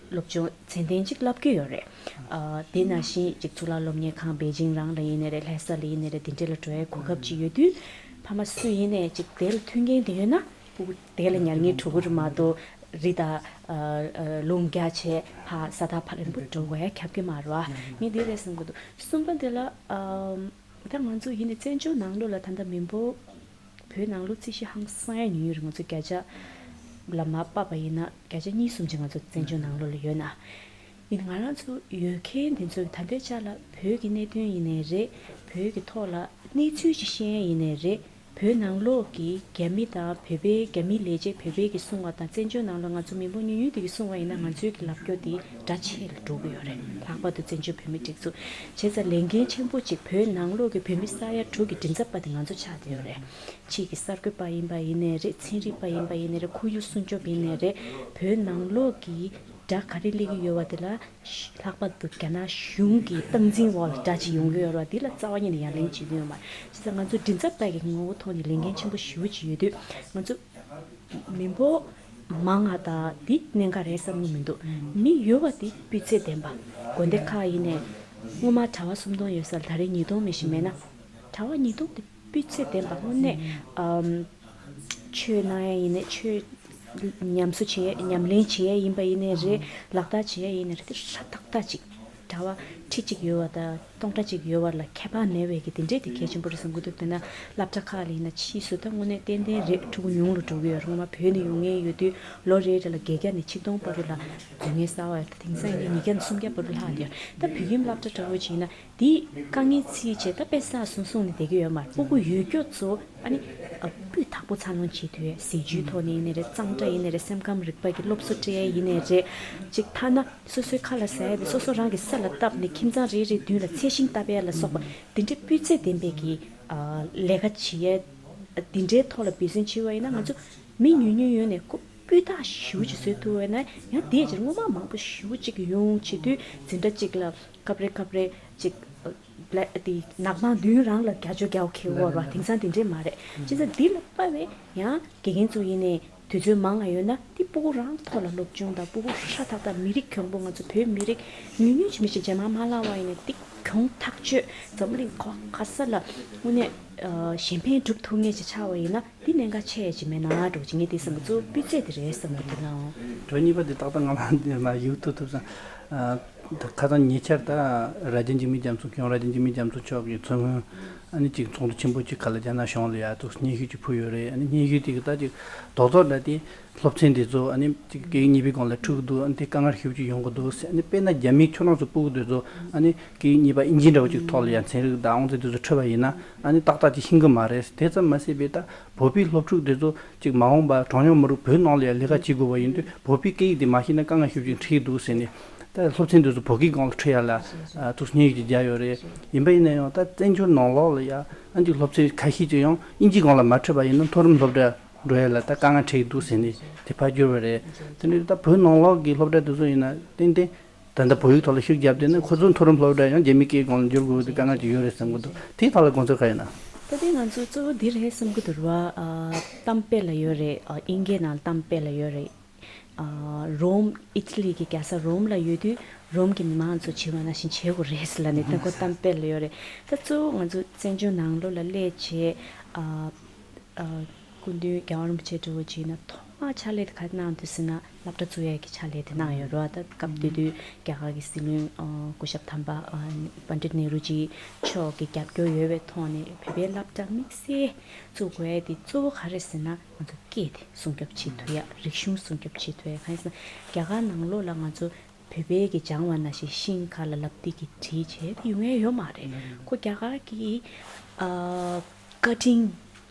སློབ་སྦྱོང་ཚད་ལྡན་ཅིག་བསླབ་ཀྱི་ཡོད་རེད། ཨ་དེ་ནང་བཞིན་ཅིག་གཙུག་ལག་སློབ་གཉེར་ཁང་པེ་ཅིང་རང་ལ་ཡིན་ནའི་རེད། ལྷ་ས་ལ་ཡིན་ནའི་རེད། དེ་འདྲ་ལ་འགྲོ་ཡའི་གོ་སྐབས་ཅིག་ཡོད་དུས། ཕ་མ་སུ་ཡིན་ནའི་ཅིག་དེ་ལ་མཐུན་རྐྱེན་དེ་ཡོད་ན། ཕྲུ་གུ་དེ་ལ་ཉར་ངེས་འགྲོ་གི་རེད་མ་གཏོགས། རི་དང་ཨ་ཨ་ལུང་རྒྱག་བྱས་ཕར་ས་ཐག་ཕར་རིང་པོ་འགྲོ་དགོས་ཡ་ཁྱབ་ཀྱི་མ་རེད་བ། ངས་འདི་རེད་བསམ་གྱི་འདུག་གསུམ་པ་འདི་ལ་ཨམ་ད་ང་ཚོ་ཡིན་ནའི་བཙན་བྱོལ་ནང་ལོགས་ལ་ད་ལྟ་མི་འབོར། བོད་ནང་ལོགས་རྩིས་གཞི་ཧང་སང་ཡ་ཉུང་ཉུང་རེད། ང་ཚོ་བརྒྱ་ཆ་ལ་མར་དཔག་པ་ཡིན་ན་བརྒྱ་ཆ་གཉིས་གསུམ་ཅིག་ང་ཚོ་བཙན་བྱོལ་ནང་ལོགས་ལ་ཡོད་ན། ཡིན་ང་རང་ཚོ་ཡོད་མཁན་འདི་ཚོ་ད་ལྟའི་ཆ་ལ་བོད་ཀྱི་གནད་དོན་ཡིན་ནའི་རེད། བོད་ཀྱི་ཐོག་ལ་གནས་ཚུལ་ཅིག་ཤེས་ཡ་ཡིན་ནའི་རེད། བོད་ནང་ལོགས་ཀྱི་རྒྱ་མི་དང་བོད་པའི་རྒྱ་མིའི་ལས་བྱེད་བོད་པའི་གིས་གསུང་བ་དང་། བཙན་བྱོལ་ནང་ལོགས་ང་ཚོ་མི་འབོར་ཉུང་ཉུང་དེ་གིས་གསུང་བ་ཡིན་ན། ང་ཚོའི་གི་ལབ་སྐྱོ་དེ་འདྲ་ཆེ་ལ་འགྲོ་གི་ཡོད་རེད། ལྷག་པར་དུ་བཙན་བྱོལ་བོད་མི་སྒྲིག་འཛུགས་བྱས་ཙང་ལས་འགན་ཆེན་པོ་ཅིག་བོད་ནང་ལོགས་ཀྱི་བོད་མི་ས་ཡ་དྲུག་གི་མགྲིན་ཚབ་པ་དེ་ང་ཚོ་ཆགས་བསྡད་ཡོད་རེད། ཕྱིའི་གི་གསར་འགོད་པ་ཡིན་པ་ཡིན་ནའི་རེད། ཚན་རིག་པ་ཡིན་པ་ཡིན་ནའི་རེད། ཁོར་ཡུག་སྲུང་སྐྱོབ་ཡིན་ནའི་རེད། བོད་ནང་ལོགས་ཀྱི་དགྲ་ག་རེ་སླེབས་ཀྱི་ཡོད་པ་དེ་ལ་ལྷག་པར་དུ་རྒྱ་ནག་གཞུང་གི་སྟངས་འཛིན་འོག་ལ་དགྲ་ཅིག་ཡོང་གི་ཡོད་རེད་བ། འདི་ལ་རྩ་བ་ཉིད་ནས་ཡ་ལན་བྱེད་ཀྱི་ཡོད་མ་རེད། བྱས་ཙང་ང་ཚོ་མགྲིན་ཚབ་པ་གི་ངོ་བོ་ཐོག་ནས་ལས་འགན་ཆེན་པོ་ཞེ་པོ་ཅིག་ཡོད་དུས། ང་ཚོ་མི་འབོར་མང་ང་དང་འདི་གནད་འགག་རེད་བསམ་གྱི་མི་འདུག་མི་ཡོད་པ་དེ་སྤུས་ཚད་ལྡན་པ། དགོན་སྡེ་ཁག་ཡིན་ནའི་སྔོན་མ་གྲྭ་པ་སུམ་སྟོང་ཡོད་ས་ལ་ད་རེས་ཉིས་སྟོང་མི་ཤེས་མེད་ན། གྲྭ་པ་ཉིས་སྟོང་དེ་སྤུས་ཚད་ལྡན་པ། དངོས་གནས་ཨམ་ཆོས་གནང་ཡ་ཡིན་ནའི་ཆོས་ཉམས་གསོ་བྱེད་ཡ་ཉམས་ལེན་བྱེད་ཡ་ཡིན་པ་ཡིན་ནའི་རེད། ལག་བསྟར་བྱེད་ཡ་ཡིན་ནའི་རེད། དེ་ཧྲ་ཐག་ཐག་ཅིག་གྲྭ་པ་ཁྲི་གཅིག་ཡོད་པ་དང་སྟོང་ཕྲག་གཅིག་ཡོད་པ་ལ་ཁྱད་པར་མེད་པའི་གི་དེ་འདྲས་དེ་གལ་ཆེན་པོ་རེད་བསམ་གྱི་འདུག་དཔེར་ན་སློབ་གྲྭ་ཁག་ལ་ཡིན་ན་ཕྱིས་སུ་ད་དངོས་གནས་ཏན་ཏན་རེད། ཕྲུ་གུ་ཉུང་རུ་འགྲོ་གི་ཡོད་རེད། སྔོན་མ་བོད་ནས་ཡོང་མཁན་ཡོད་དུས་ལོ་རེ་རེ་ལ་བརྒྱད་བརྒྱ་ནས་ཆིག་སྟོང་བར་དུ་ལ་འཛུལ་མཁན་གསར་པ་ཡོད། ད་དེང་སང་ཡིན་ན་ཉིས་བརྒྱ་ནས་སུམ་བརྒྱ་བར་དུ་ལྷག་ཡོད། ད་བོད་ཁྱིམ་སློབ་གྲྭ་འདྲ་བོ་བྱས་ན་དེ་དཀའ་ངལ་འཚོལ་བྱས་ད་དཔེ་བསགས་སོང་སོང་ནས་བསྡད་ཀྱི་ཡོད་མ་རེད། སྤུ་གུ་ཡོད་རྒྱུ་ཚོ་ཨ་ནི་ཨ་སྤུས་དག་པོ་འཚར་ལོངས་བྱེད་ཐུབ་ཡས། ཟས་བཅུད་ཐོག་ནས་ཡིན་ནའི་རེད། གཙང་སྦྲ་ཡིན་ནའི་རེད། སེམས་ཁམས་རིག་པ་གི་སློབ་གསོ་སྤྲད་ཡས་ཡིན་ནའི་རེད། ཅིག་ཐ་ན་སོ་སོའི་ཁ་ལ་ཟ་ཡས་དེ་སོ་སོ་རང་གི་ས་ལ་བཏབ་ནས་ཁྱིམ་ཚང་རེ་རེ་མདུན་ལ་ཚད་ཤིང་བཏབ་ཡས་ལ་སོགས་པ་འདི་འདྲའི་སྤུས་ཚད་ལྡན་པའི་གི་ཨ་ལས་ཀ་བྱེད་ཡས། འདི་འདྲའི་ཐོག་ལ་འབད་བརྩོན་བྱེད་པ་ཡིན་ན། ང་ཚོ་མི་ཉུང་ཉུང་ཡོད་ནས་ཁོ་སྤུས་དག་ཞེ་པོ་ཅིག་བཟོ་ཐུབ་པ་ཡིན་ན། ཡང་དེའི་རྗེས་སྔོན་མ་མང་པོ་ཞེ་པོ་ཅིག་ཡོང་བྱེད་དུས་འཛིན་གྲྭ་གཅིག་ལ་སྐབས་རེ་སྐབས་རེ་ཅིག་ལ་དེ་ནག་པང་མདུན་རང་ལ་རྒྱ་ཇོ་རྒྱའོ་ཁེ་བོར་བ་དེང་སང་དེ་འདྲས་མ་རེད། བྱས་ཙང་འདི་ལ་དཔག་པའི་ཡང་དགེ་རྒན་ཚོ་ཡིན་ནའི་དུས་ཚོད་མང་ང་ཡོད་ན་དེ་སྤུ་གུ་རང་ཐོག་ལ་སློབ་སྦྱོང་དང་སྤུ་གུ་ཧྲ་ཐག་ཐག་མི་རིགས་གྱོང་པོ། ང་ཚོ་བོད་མི་རིགས་ཉུང་ཉུང་ཅིག་མི་ཞིག་རྗེས་མ་མ་ལངས་པ་ཡིན་ན་དེ་གྱོང་ཐག་ཆོད། འཛམ་གླིང་ག་ག་ས་ལ་དངོས་གནས་ཨ་གཞན་ཕན་སྒྲུབ་ཐུབ་མཁན་ཅིག་ཆགས་པ་ཡིན་ན་དེ་གནད་འགག་ཆེ་ཅིག་མེད་ན་འགྲོ་ཅིག་ངས་དེ་བསམ་གི། གཙོ་བོ་སྤུས་ཚད་དེ་རེད་བསམ་གི་འདུག་ལགས། དྲི་བ་གཉིས་པ་དེ་ཏག་ཏག་ང་ལ་འདི་མ་ཡིག་ཐུག་ཐུབ་སོང་། ཨ་ད་ཁ་སང་ཉེ་ཆར་ད་རྭ་རྒྱ་འཇིགས་མེད་རྒྱ་མཚོ། ཁྱུང་རྭ་རྒྱ་འཇིགས་མེད་རྒྱ་མཚོ་མཆོག་གིས་མཚོ་སྔོན་ཨ་ནི་ཅིག་ཚོགས་འདུ་ཆེན་པོ་ཅིག་ཁ་ལ་རྒྱ་ནག་གཞུང་ལ་ཡ་ཐུག་སྙན་ཞུ་ཅིག་ཕུལ་ཡོད་རེད། ཨ་ནི་སྙན་ཞུ་དེ་གི་ད་ཅིག་རྡོག་རྡོག་འདྲ་དེ་སློབ་ཚན་དེ་ཚོ་ཨ་ནི་ཅིག་སྐད་ཡིག་གཉིས་པའི་སྒང་ལ་ཁྲིད་ཀྱི་འདུག་ཨ་ནི་དེ་དཀའ་ངལ་ཞེ་པོ་ཅིག་ཡོང་གི་འདུག་ཟེར། ཨ་ནི་དཔེར་ན་རྒྱ་མི་ཁྱོད་རང་ཚོ་སྤུ་གུ་དེ་ཚོ་ཨ་ནི་སྐད་ཡིག་གཉིས་པ་ཨིན་ཇི་འདྲ་བོ་ཅིག་ཐོག་ལ་ཡ་ཚན་རིག་དང་དབང་རྩ་དེ་ཚོ་ཁྲིད་པ་ཡིན་ན་ཨ་ནི་ཏག་ཏག་ཅིག་ཤེས་ཀྱི་མ་རེད། དེ་ཙམ་མ་ཟད་པའི་ད་བོད་པའི་སློབ་ཕྲུག་དེ་ཚོ་ཅིག་མ་འོངས་པ་གྲངས་ཉུང་མི་རིགས་བོད་ནང་ལ་ཡ་ལས་ཀ་བྱེད་དགོས་པ་ཡིན་དུས་བོད་པའི་སྐད་ཡིག་དེ་མ་ཤེས་ན་དཀའ་ངལ་ཞེ་པོ་ཅིག་འཕྲད་ཀྱི་འདུག་ཟེར་ནས། ད་སློབ་ཚན་དེ་ཚོ་བོད་སྐད་སྒང་ལ་ཁྲིད་ཡ་ལ་ཨ་ཐུགས་སྙིང་ཅིག་རྒྱག་ཡོད་རེད། ཡིན་པ་ཡིན་ན་ཡང་ད་བཙན་བྱོལ་ནང་ལོགས་ལ་ཡ་ཨ་ནི་སློབ་ཚན་ཁ་ཤས་ཅིག་ཡང་ཨིན་ཇི་སྒང་ལ་མ་ཁྲིད་པ་ཡིན་ན་མཐོ་རིམ་སློབ་གྲྭ་འགྲོ་ཡ་ལ་ད་དཀའ་ངལ་འཕྲད་ཀྱི་འདུག་ཟེར་ནས་དེ་ཕར་བསྒྱུར་བ་རེད། དེ་ནས་ད་བོད་ནང་ལོགས་ཀྱི་སློབ་གྲྭ་དེ་ཚོ་ཡིན་ན་ཏན་ཏན་ད་ལྟ་བོད་ཡིག་ཐོག་ལ་ཤུགས་བརྒྱབ་བསྡད་ན་ཁོ་ཚོ་མཐོ་རིམ་སློབ་གྲྭ་ཡང་རྒྱ་མིའི་སྐད་སྒང་ལ་བསྒྱུར་དགོས་ཀྱི་དཀའ་ངལ་ཅིག་ཡོད་རེད་བསམ་གྱི་འདུག་དེའི་ཐོག་ལ་དགོངས་ཚུལ་ག་ཡིན་ན། ད་ལྟའི་ང་ཚོ་གཙོ་བོ་འདི་རེད་བསམ་གྱི་འདུག་ར། ཨ་གཏམ་དཔེ་ལ་ཡོད་རེད། ཨ་དབྱིན་སྐད་ནང་གཏམ་དཔེ་ལ་ཡོད་རེད། ཨ་རོམ་ཨི་ཊ་ལི་གི་རྒྱལ་ས་རོམ་ལ་ཡོད་དུས་རོམ་གྱི་མི་མང་ཚོ་བྱེད་པ་ནང་བཞིན་བྱེད་དགོས་རེད་ཟེར་ལབ་ནས་ད་ཁོ་གཏམ་དཔེ་ལ་ཡོད་རེད། ད་གཙོ་བོ་ང་ཚོ་བཙན་བྱོལ་ནང་ལོགས་ལ་སླེབས་བྱས་ཨ་ཨ་སྐུ་མདུན་རྒྱལ་བ་རིན་པོ་ཆེ་འདྲ་བོ་བྱས་ན་ཐོག་མར་ཕྱག་ལས་དེ་ག་རེ་གནང་འདུག་ཟེར་ན་སློབ་གྲྭ་བཙུགས་ཡས་ཀྱི་ཕྱག་ལས་དེ་གནང་ཡོད་རེད་བ། ད་སྐབས་དེ་དུས་རྒྱ་གར་གྱི་སྲིད་བློན་ཨ་སྐུ་ཞབས་དམ་པ་ཨ་པཎ་ཌིད་ནེ་རུ་ཇི་མཆོག་གི་རྒྱབ་སྐྱོར་ཡོད་པའི་ཐོག་ནས་བོད་པའི་སློབ་གྲྭ་དམིགས་བསལ་བཙུགས་དགོས་ཡས་དེ་གཙོ་བོ་ག་རེ་ཟེར་ན། ང་ཚོ་སྐད་དེ་སྲུང་སྐྱོབ་བྱེད་ཐུབ་ཡ། རིག་གཞུང་སྲུང་སྐྱོབ་བྱེད་ཐུབ་ཡ། གང་ཡིན་ཟེར་ན་རྒྱ་གར་ནང་ལོགས་ལ་ང་ཚོ་བོད་པའི་གི་སྦྱང་བ་ནང་བཞིན་ཤིང་ཁ་ལ་ལབ་སྟེགས་ཀྱི་བྲིས་བྱས་དེ་ཡོང་ཡ་ཡོད་མ་རེད། ཁོ་རྒྱ་གར་གྱི་ཨ་ཀ་ཊིང་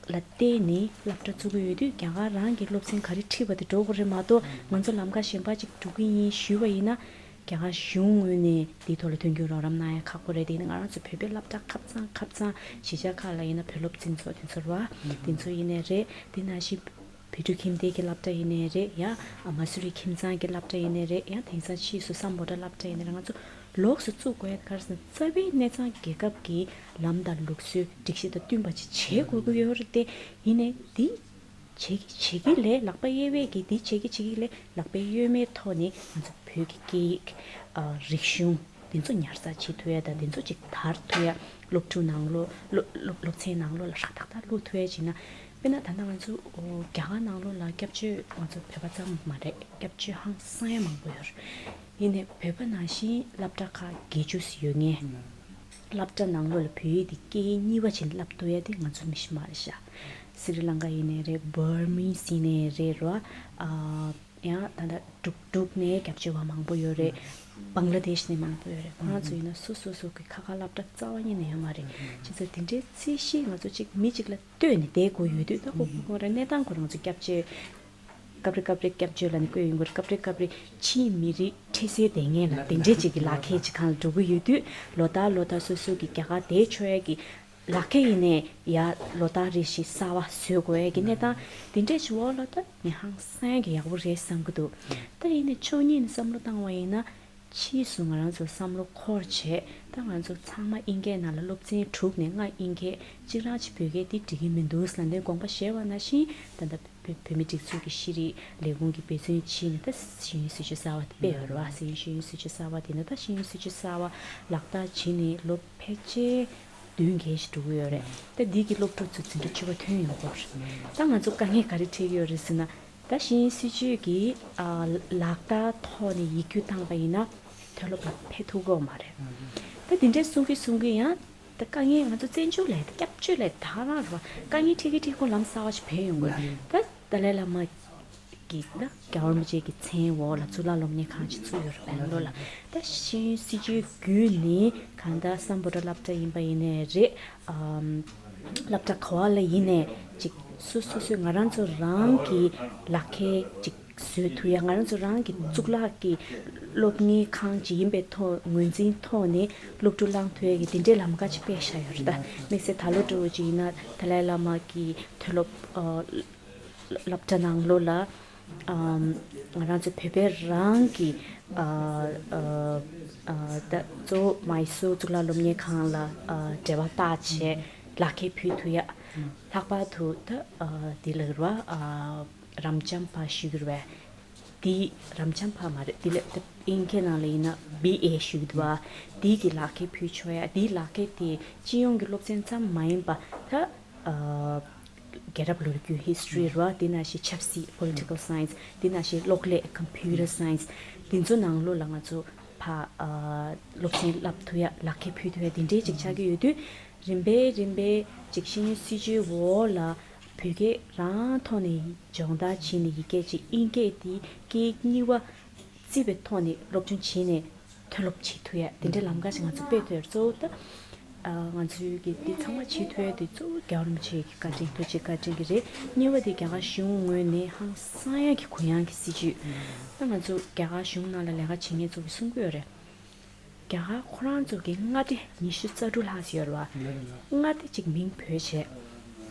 ལ་བལྟས་ནས་སློབ་གྲྭ་བཙུགས་ཀྱི་ཡོད་དུས་རྒྱ་གར་རང་གི་སློབ་ཚན་ག་རེ་ཁྲིད་པ་དེ་འགྲོ་དགོས་རེད་མ་གཏོགས་ང་ཚོ་ལམ་ཁ་གཞན་པ་ཅིག་འགྲོ་གི་ཡིན་ཞུས་པ་ཡིན་ན། རྒྱ་གར་གཞུང་ངོས་ནས་འདིའི་ཐོག་ལ་མཐུན་འགྱུར་རོགས་རམ་གནང་ཡ་ཁག་པོ་རེད། དེ་ཡིན་ན་ང་རང་ཚོ་བོད་པའི་སློབ་གྲྭ་ཁབ་ཚང་ཁབ་ཚང་གཞིས་ཆགས་ཁག་ལ་ཡིན་ན་བོད་སློབ་འཛིན་ཚོགས་དེ་ཚོ་རེད་བ། དེ་ཚོ་ཡིན་ནའི་རེད། དེ་ནང་བཞིན་བོད་ཕྲུག་ཁྱིམ་སྡེ་གི་སློབ་གྲྭ་ཡིན་ནའི་རེད། ཡང་མ་སུ་རི་ཁྱིམ་ཚང་གི་སློབ་གྲྭ་ཡིན་ནའི་རེད། ཡང་དེང་སང་ཕྱིས་སུ་སམ་བྷོ་ཊ་སློབ་གྲྭ་ཡིན་ནའི་རེད། ང་ཚོ་ལོགས་སུ་བཙུགས་དགོས་ཡ་ག་རེ་ཟེར་ན་རྩ་བའི་གནས་ཚང་རྒྱལ་ཁབ་ཀྱི་ལམ་དང་ལུགས་སྲོལ་སྒྲིག་གཞི་དང་བསྟུན་པ་ཅིག་བྱེད་དགོས་ཀྱི་ཡོད་རེད་དེ། ཡིན་ནའི་འདི། བྱེད་ཀྱི་བྱེད་ཀྱི་ལས་ལག་པ་གཡས་པས་ཀྱི་འདི་བྱེད་ཀྱི་བྱེད་ཀྱི་ལས་ལག་པ་གཡོན་མའི་ཐོག་ནས་ང་ཚོ་བོད་ཀྱི་སྐད་ཡིག་ཨ་རིག་གཞུང་འདི་ཚོ་ཉར་ཚགས་བྱེད་ཐུབ་ཡ་དང་འདི་ཚོ་ཅིག་དར་ཐུབ་ཡ། སློབ་ཕྲུག་ནང་ལོགས་སློབ་སློབ་སློབ་ཚན་ནང་ལོགས་ལ་ཧྲག་ཐག་ཐག་བླུག་ཐུབ་ཡ་བྱས་ན། དཔེར་ན་ད་ལྟ་ང་ཚོ་ཨོ་རྒྱ་གར་ནང་ལོགས་ལ་སྐྱབས་བཅོལ་ང་ཚོ་བོད་པ་ཙམ་མ་རེད། སྐྱབས་བཅོལ་ཧང་སང་ཡ་མང་པོ་ཡོད་རེད། ཡིན་ནའི་བོད་པ་ནང་བཞིན་སློབ་གྲྭ་ཁག་བརྒྱད་ཅུ་ཙམ་ཡོད་མཁན། སློབ་གྲྭ་ནང་ལོགས་ལ་བོད་ཡིག་འདི་སྐད་ཡིག་གཉིས་པ་བྱས་ནས་བསླབ་ཐུབ་ཡ་དེ་ང་ཚོ་མི་ཤི་མ་རེད་ཤག་སི་རི་ལང་ཀ་ཡིན་ནའི་རེད། བར་མིས་ཡིན་ནའི་རེད་ར། ཨ་ཡང་ད་ལྟ་འབྲུག་འབྲུག་ནས་སྐྱབས་བཅོལ་བ་མང་པོ་ཡོད་རེད། བང་ལ་དེཤ་ནས་མང་པོ་ཡོད་རེད། ཁོ་རང་ཚོ་ཡིན་ན་སོ་སོ་སོ་གི་ཁ་ཁ་སློབ་གྲྭ་རྩ་བ་ཉིད་ནས་ཡོད་མ་རེད། བྱས་ཙང་དེ་འདྲའི་རྩིས་གཞི་ང་ཚོ་གཅིག་མི་གཅིག་ལ་ལྟོས་ནས་བསྡད་དགོས་ཡོད་དུས་ད་ཁོ་ཁོ་རང་གནས་སྟངས་ཁོ་རང་ཚོ་སྐྱབས་བཅོལ་སྐབས་རེ་སྐབས་རེ་སྐྱབས་བཅོལ་ལ་ནི་བསྐོས་ཡོང་གི་རེད། སྐབས་རེ་སྐབས་རེ་ཕྱིའི་མི་རིགས་འཕྲལ་སེལ་སྡེ་ངན་ལ་དེ་འདྲས་ཅིག་གི་ལག་ཁྱེར་ཅིག་སྒང་ལ་འགྲོ་གི་ཡོད་དུས་ལོ་ལྟར་ལོ་ལྟར་སོ་སོ་གི་རྒྱ་གར་བསྡད་ཆོག་ཡས་ཀྱི་ལག་ཁྱེར་ཡིན་ནའི་ཡ་ལོ་ལྟར་རེ་བཞིན་གསར་པ་བཟོ་དགོས་ཡས་ཀྱི་གནས་སྟངས་དེ་འདྲས་ཅིག་འོག་ལ་ད་ངས་ཧང་སང་གི་ཡག་པོ་རེད་བསམ་གི་འདུག་ད་ཡིན་ནའི་ཕྱོགས་གཉིས་ནས་བསམ་བློ་བཏང་བ་ཡིན་ན། ཕྱིས་སུ་ང་རང་ཚོ་བསམ་བློ་འཁོར་བྱས་ད་ང་ཚོ་ཚང་མ་ཨིན་སྐད་ནང་ལ་སློབ་ཚན་དྲུག་ནས་ལྔ་ཨིན་སྐད་གཅིག་རང་གཅིག་བོད་སྐད་འདི་འགྲིག་གི་མི་འདུག་ཟེར་ལབ་དུས་དགོངས་པ་བཞེས་པ་ནང་བཞིན་ད་ལྟ་བོད་བོད་མི་སྒྲིག་འཛུགས་ཀྱི་ཤེས་རིག་ལས་ཁུངས་ཀྱིས་འབད་བརྩོན་བྱས་ནས་ད་ཤེས་ཡོན་སྲིད་བྱུས་གསར་པ་དེ་སྤེལ་ཡོད་རེད་བ། ཤེས་ཡོན་སྲིད་བྱུས་གསར་པ་དེ་ནི་ད་ཤེས་ཡོན་སྲིད་བྱུས་གསར་པ་ལག་བསྟར་བྱས་ནས་ལོ་ཕལ་ཆེར་བདུན་བརྒྱད་ཞིག་འགྲོ་གི་ཡོད་རེད། ད་འདི་གི་སློབ་ཕྲུག་ཚོ་འཛིན་གྲྭ་བཅུ་པ་ཐོན་ཡོང་གི་ཡོད་རེད། ད་ང་ཚོ་དཀའ་ངལ་ག་རེ་འཕྲད་ཀྱི་ཡོད་རེད་ཟེར་ན། ད་ཤེས་ཡོན་སྲིད་བྱུས་ཀྱི་ཨ་ལག་བསྟར་ཐོག་ནས་ཡིག་རྒྱུགས་བཏང་པ་ཡིན་ན་མཐོ་སློབ་ལ་ཕེབས་ཐུབ་ཀྱི་ཡོད་མ་རེད། ད་དེ་འདྲའི་གསུང་གི་གསུང་གི་ཡང་ད་དཀའ་ངལ་ང་ཚོ་བཙན་བྱོལ་ལ་སྐྱབས་བཅོལ་ལ་ད་རང་རེད་བ། དཀའ་ངལ་འཕྲད་ཀྱི་འཕྲད་ཀྱི་ལམ་གསར་པ་ཞིག་བས་ཡོང་གི་ཡོད་རེད། ད་ཏཱ་ལའི་བླ་མ་གི་ད་རྒྱལ་བ་རིན་པོ་ཆེ་གི་མཚན་འོག་ལ་གཙུག་ལག་སློབ་གཉེར་ཁང་ཅིག་བཙུགས་ཡོད་རེད་བྷེང་ལོར་ལ། ད་ཤེས་ཡོན་སྲིད་བྱུས་བརྒྱུད་ནས་གང་ལྟར་སམ་བྷོ་ཊ་སློབ་གྲྭ་ཡིན་པ་ཡིན་ནའི་རེད། ཨམ། སློབ་གྲྭ་ག་བ་ལ་ཡིན་ནའི་ཅིག་སོ་སོ་སོས་ང་རང་ཚོ་རང་གི་ལག་ཁྱེར་ཅིག་བཟོ་ཐུབ་ཡ། ང་རང་ཚོ་རང་གི་གཙུག་ལག་གི་སློབ་གཉེར་ཁང་ཅིག་ཡིན་པའི་ཐོག་ངོས་འཛིན་ཐོག་ནས་སློབ་ཕྲུག་བླང་ཐུབ་ཡ་གི་དེ་འདྲའི་ལམ་ཁ་ཅིག་སྤེལ་བཞག་ཡོད་རེད། ད་དམིགས་བསལ་ད་ལོ་འདྲ་བོ་ཅིག་ཡིན་ན་ཏཱ་ལའི་བླ་མ་གི་མཐོ་སློབ་ཨ་སློབ་གྲྭ་ནང་ལོགས་ལ་ཨམ་ང་རང་ཚོ་བོད་པའི་རང་གི་ཨ་ཨ་ཨ་ད་གཙོ་བོ་མའི་སུར་གཙུག་ལག་སློབ་གཉེར་ཁང་ལ་ཨ་འབྲེལ་བ་བཏགས་བྱས་ལག་ཁྱེར་ཕུལ་ཐུབ་ཡ། ལྷག་པར་དུ་ད་ཨ་འདི་ལ་རེད་བ། ཨ་རབ་འབྱམས་པ་ཞུ་གི་རེད་བས། འདི་རབ་འབྱམས་པ་མ་རེད། འདི་ལ་ད་ཨིན་སྐད་ནང་ལ་ཡིན་ན་བི་ཨེ་ཞུ་གི་འདུག་བ། འདི་གི་ལག་ཁྱེར་ཕུལ་ཆོག་ཡ། འདིའི་ལག་ཁྱེར་དེ་སྤྱི་ཡོངས་ཀྱི་སློབ་ཚན་ཙམ་མ་ཡིན་པ་ད་ཨ་རྒྱལ་རབས་ལོ་རྒྱུས་ཧི་སི་ཊོ་རི་རེད་བ། དེ་ནང་བཞིན་ཆབ་སྲིད་པོ་ལི་ཊི་ཀལ་སའེན་སི། དེ་ནང་བཞིན་གློག་ཀླད་ཀམ་པུ་ཊར་སའེན་སི། དེ་ཚོ་ནང་ལོགས་ལ་ང་ཚོ་ཕ་ཨ་སློབ་ཚན་བསླབ་ཐུབ་ཡ་ལག་ཁྱེར་ཕུལ་ཐུབ་ཡ་དེ་འདྲའི་ཅིག་ཆགས་ཀྱི་ཡོད་དུས། རིམ་པས་རིམ་པས་ཅིག་ཤེས་ཡོན་སྲིད་བྱུས་འོག་ལ་བོད་སྐད་རང་ཐོག་ནས་སྦྱོང་བརྡར་བྱས་ནས་ཡི་གེ་ཅིག་ཨིན་སྐད་དེ་སྐད་གཉིས་པ་བརྩི་བའི་ཐོག་ནས་སློབ་སྦྱོང་བྱས་ནས་མཐོ་སློབ་བྱེད་ཐུབ་ཡ་དེ་འདྲའི་ལམ་ཁ་ཞིག་ང་ཚོ་སྤེལ་ཐུབ་ཡ། གཙོ་བོ་ད་ཨ་ང་ཚོའི་གི་འདི་ཚང་མ་བྱེད་ཐུབ་ཡ་དེ་གཙོ་བོ་རྒྱལ་བ་རིན་པོ་ཆེ་གི་བཀའ་དྲིན་ཐུགས་རྗེ་བཀའ་དྲིན་གི་རེད། གཉིས་པ་དེ་རྒྱ་གར་གཞུང་ངོས་ནས་ཧང་སང་ཡ་གི་གུ་ཡངས་གི་སྲིད་བྱུས། ད་ང་ཚོ་རྒྱ་གར་གཞུང་ནང་ལ་ལས་ཀ་བྱེད་མཁན་ཚོ་གི་གསུང་གི་ཡོད་རེད། རྒྱ་གར་ཁོ་རང་ཚོ་གི་མངའ་སྡེ་ཉི་ཤུ་རྩ་དྲུག་ལྷག་ཙམ་ཡོད་རེད་བ། མངའ་སྡེ་གཅིག་མིང་བོད་བྱས།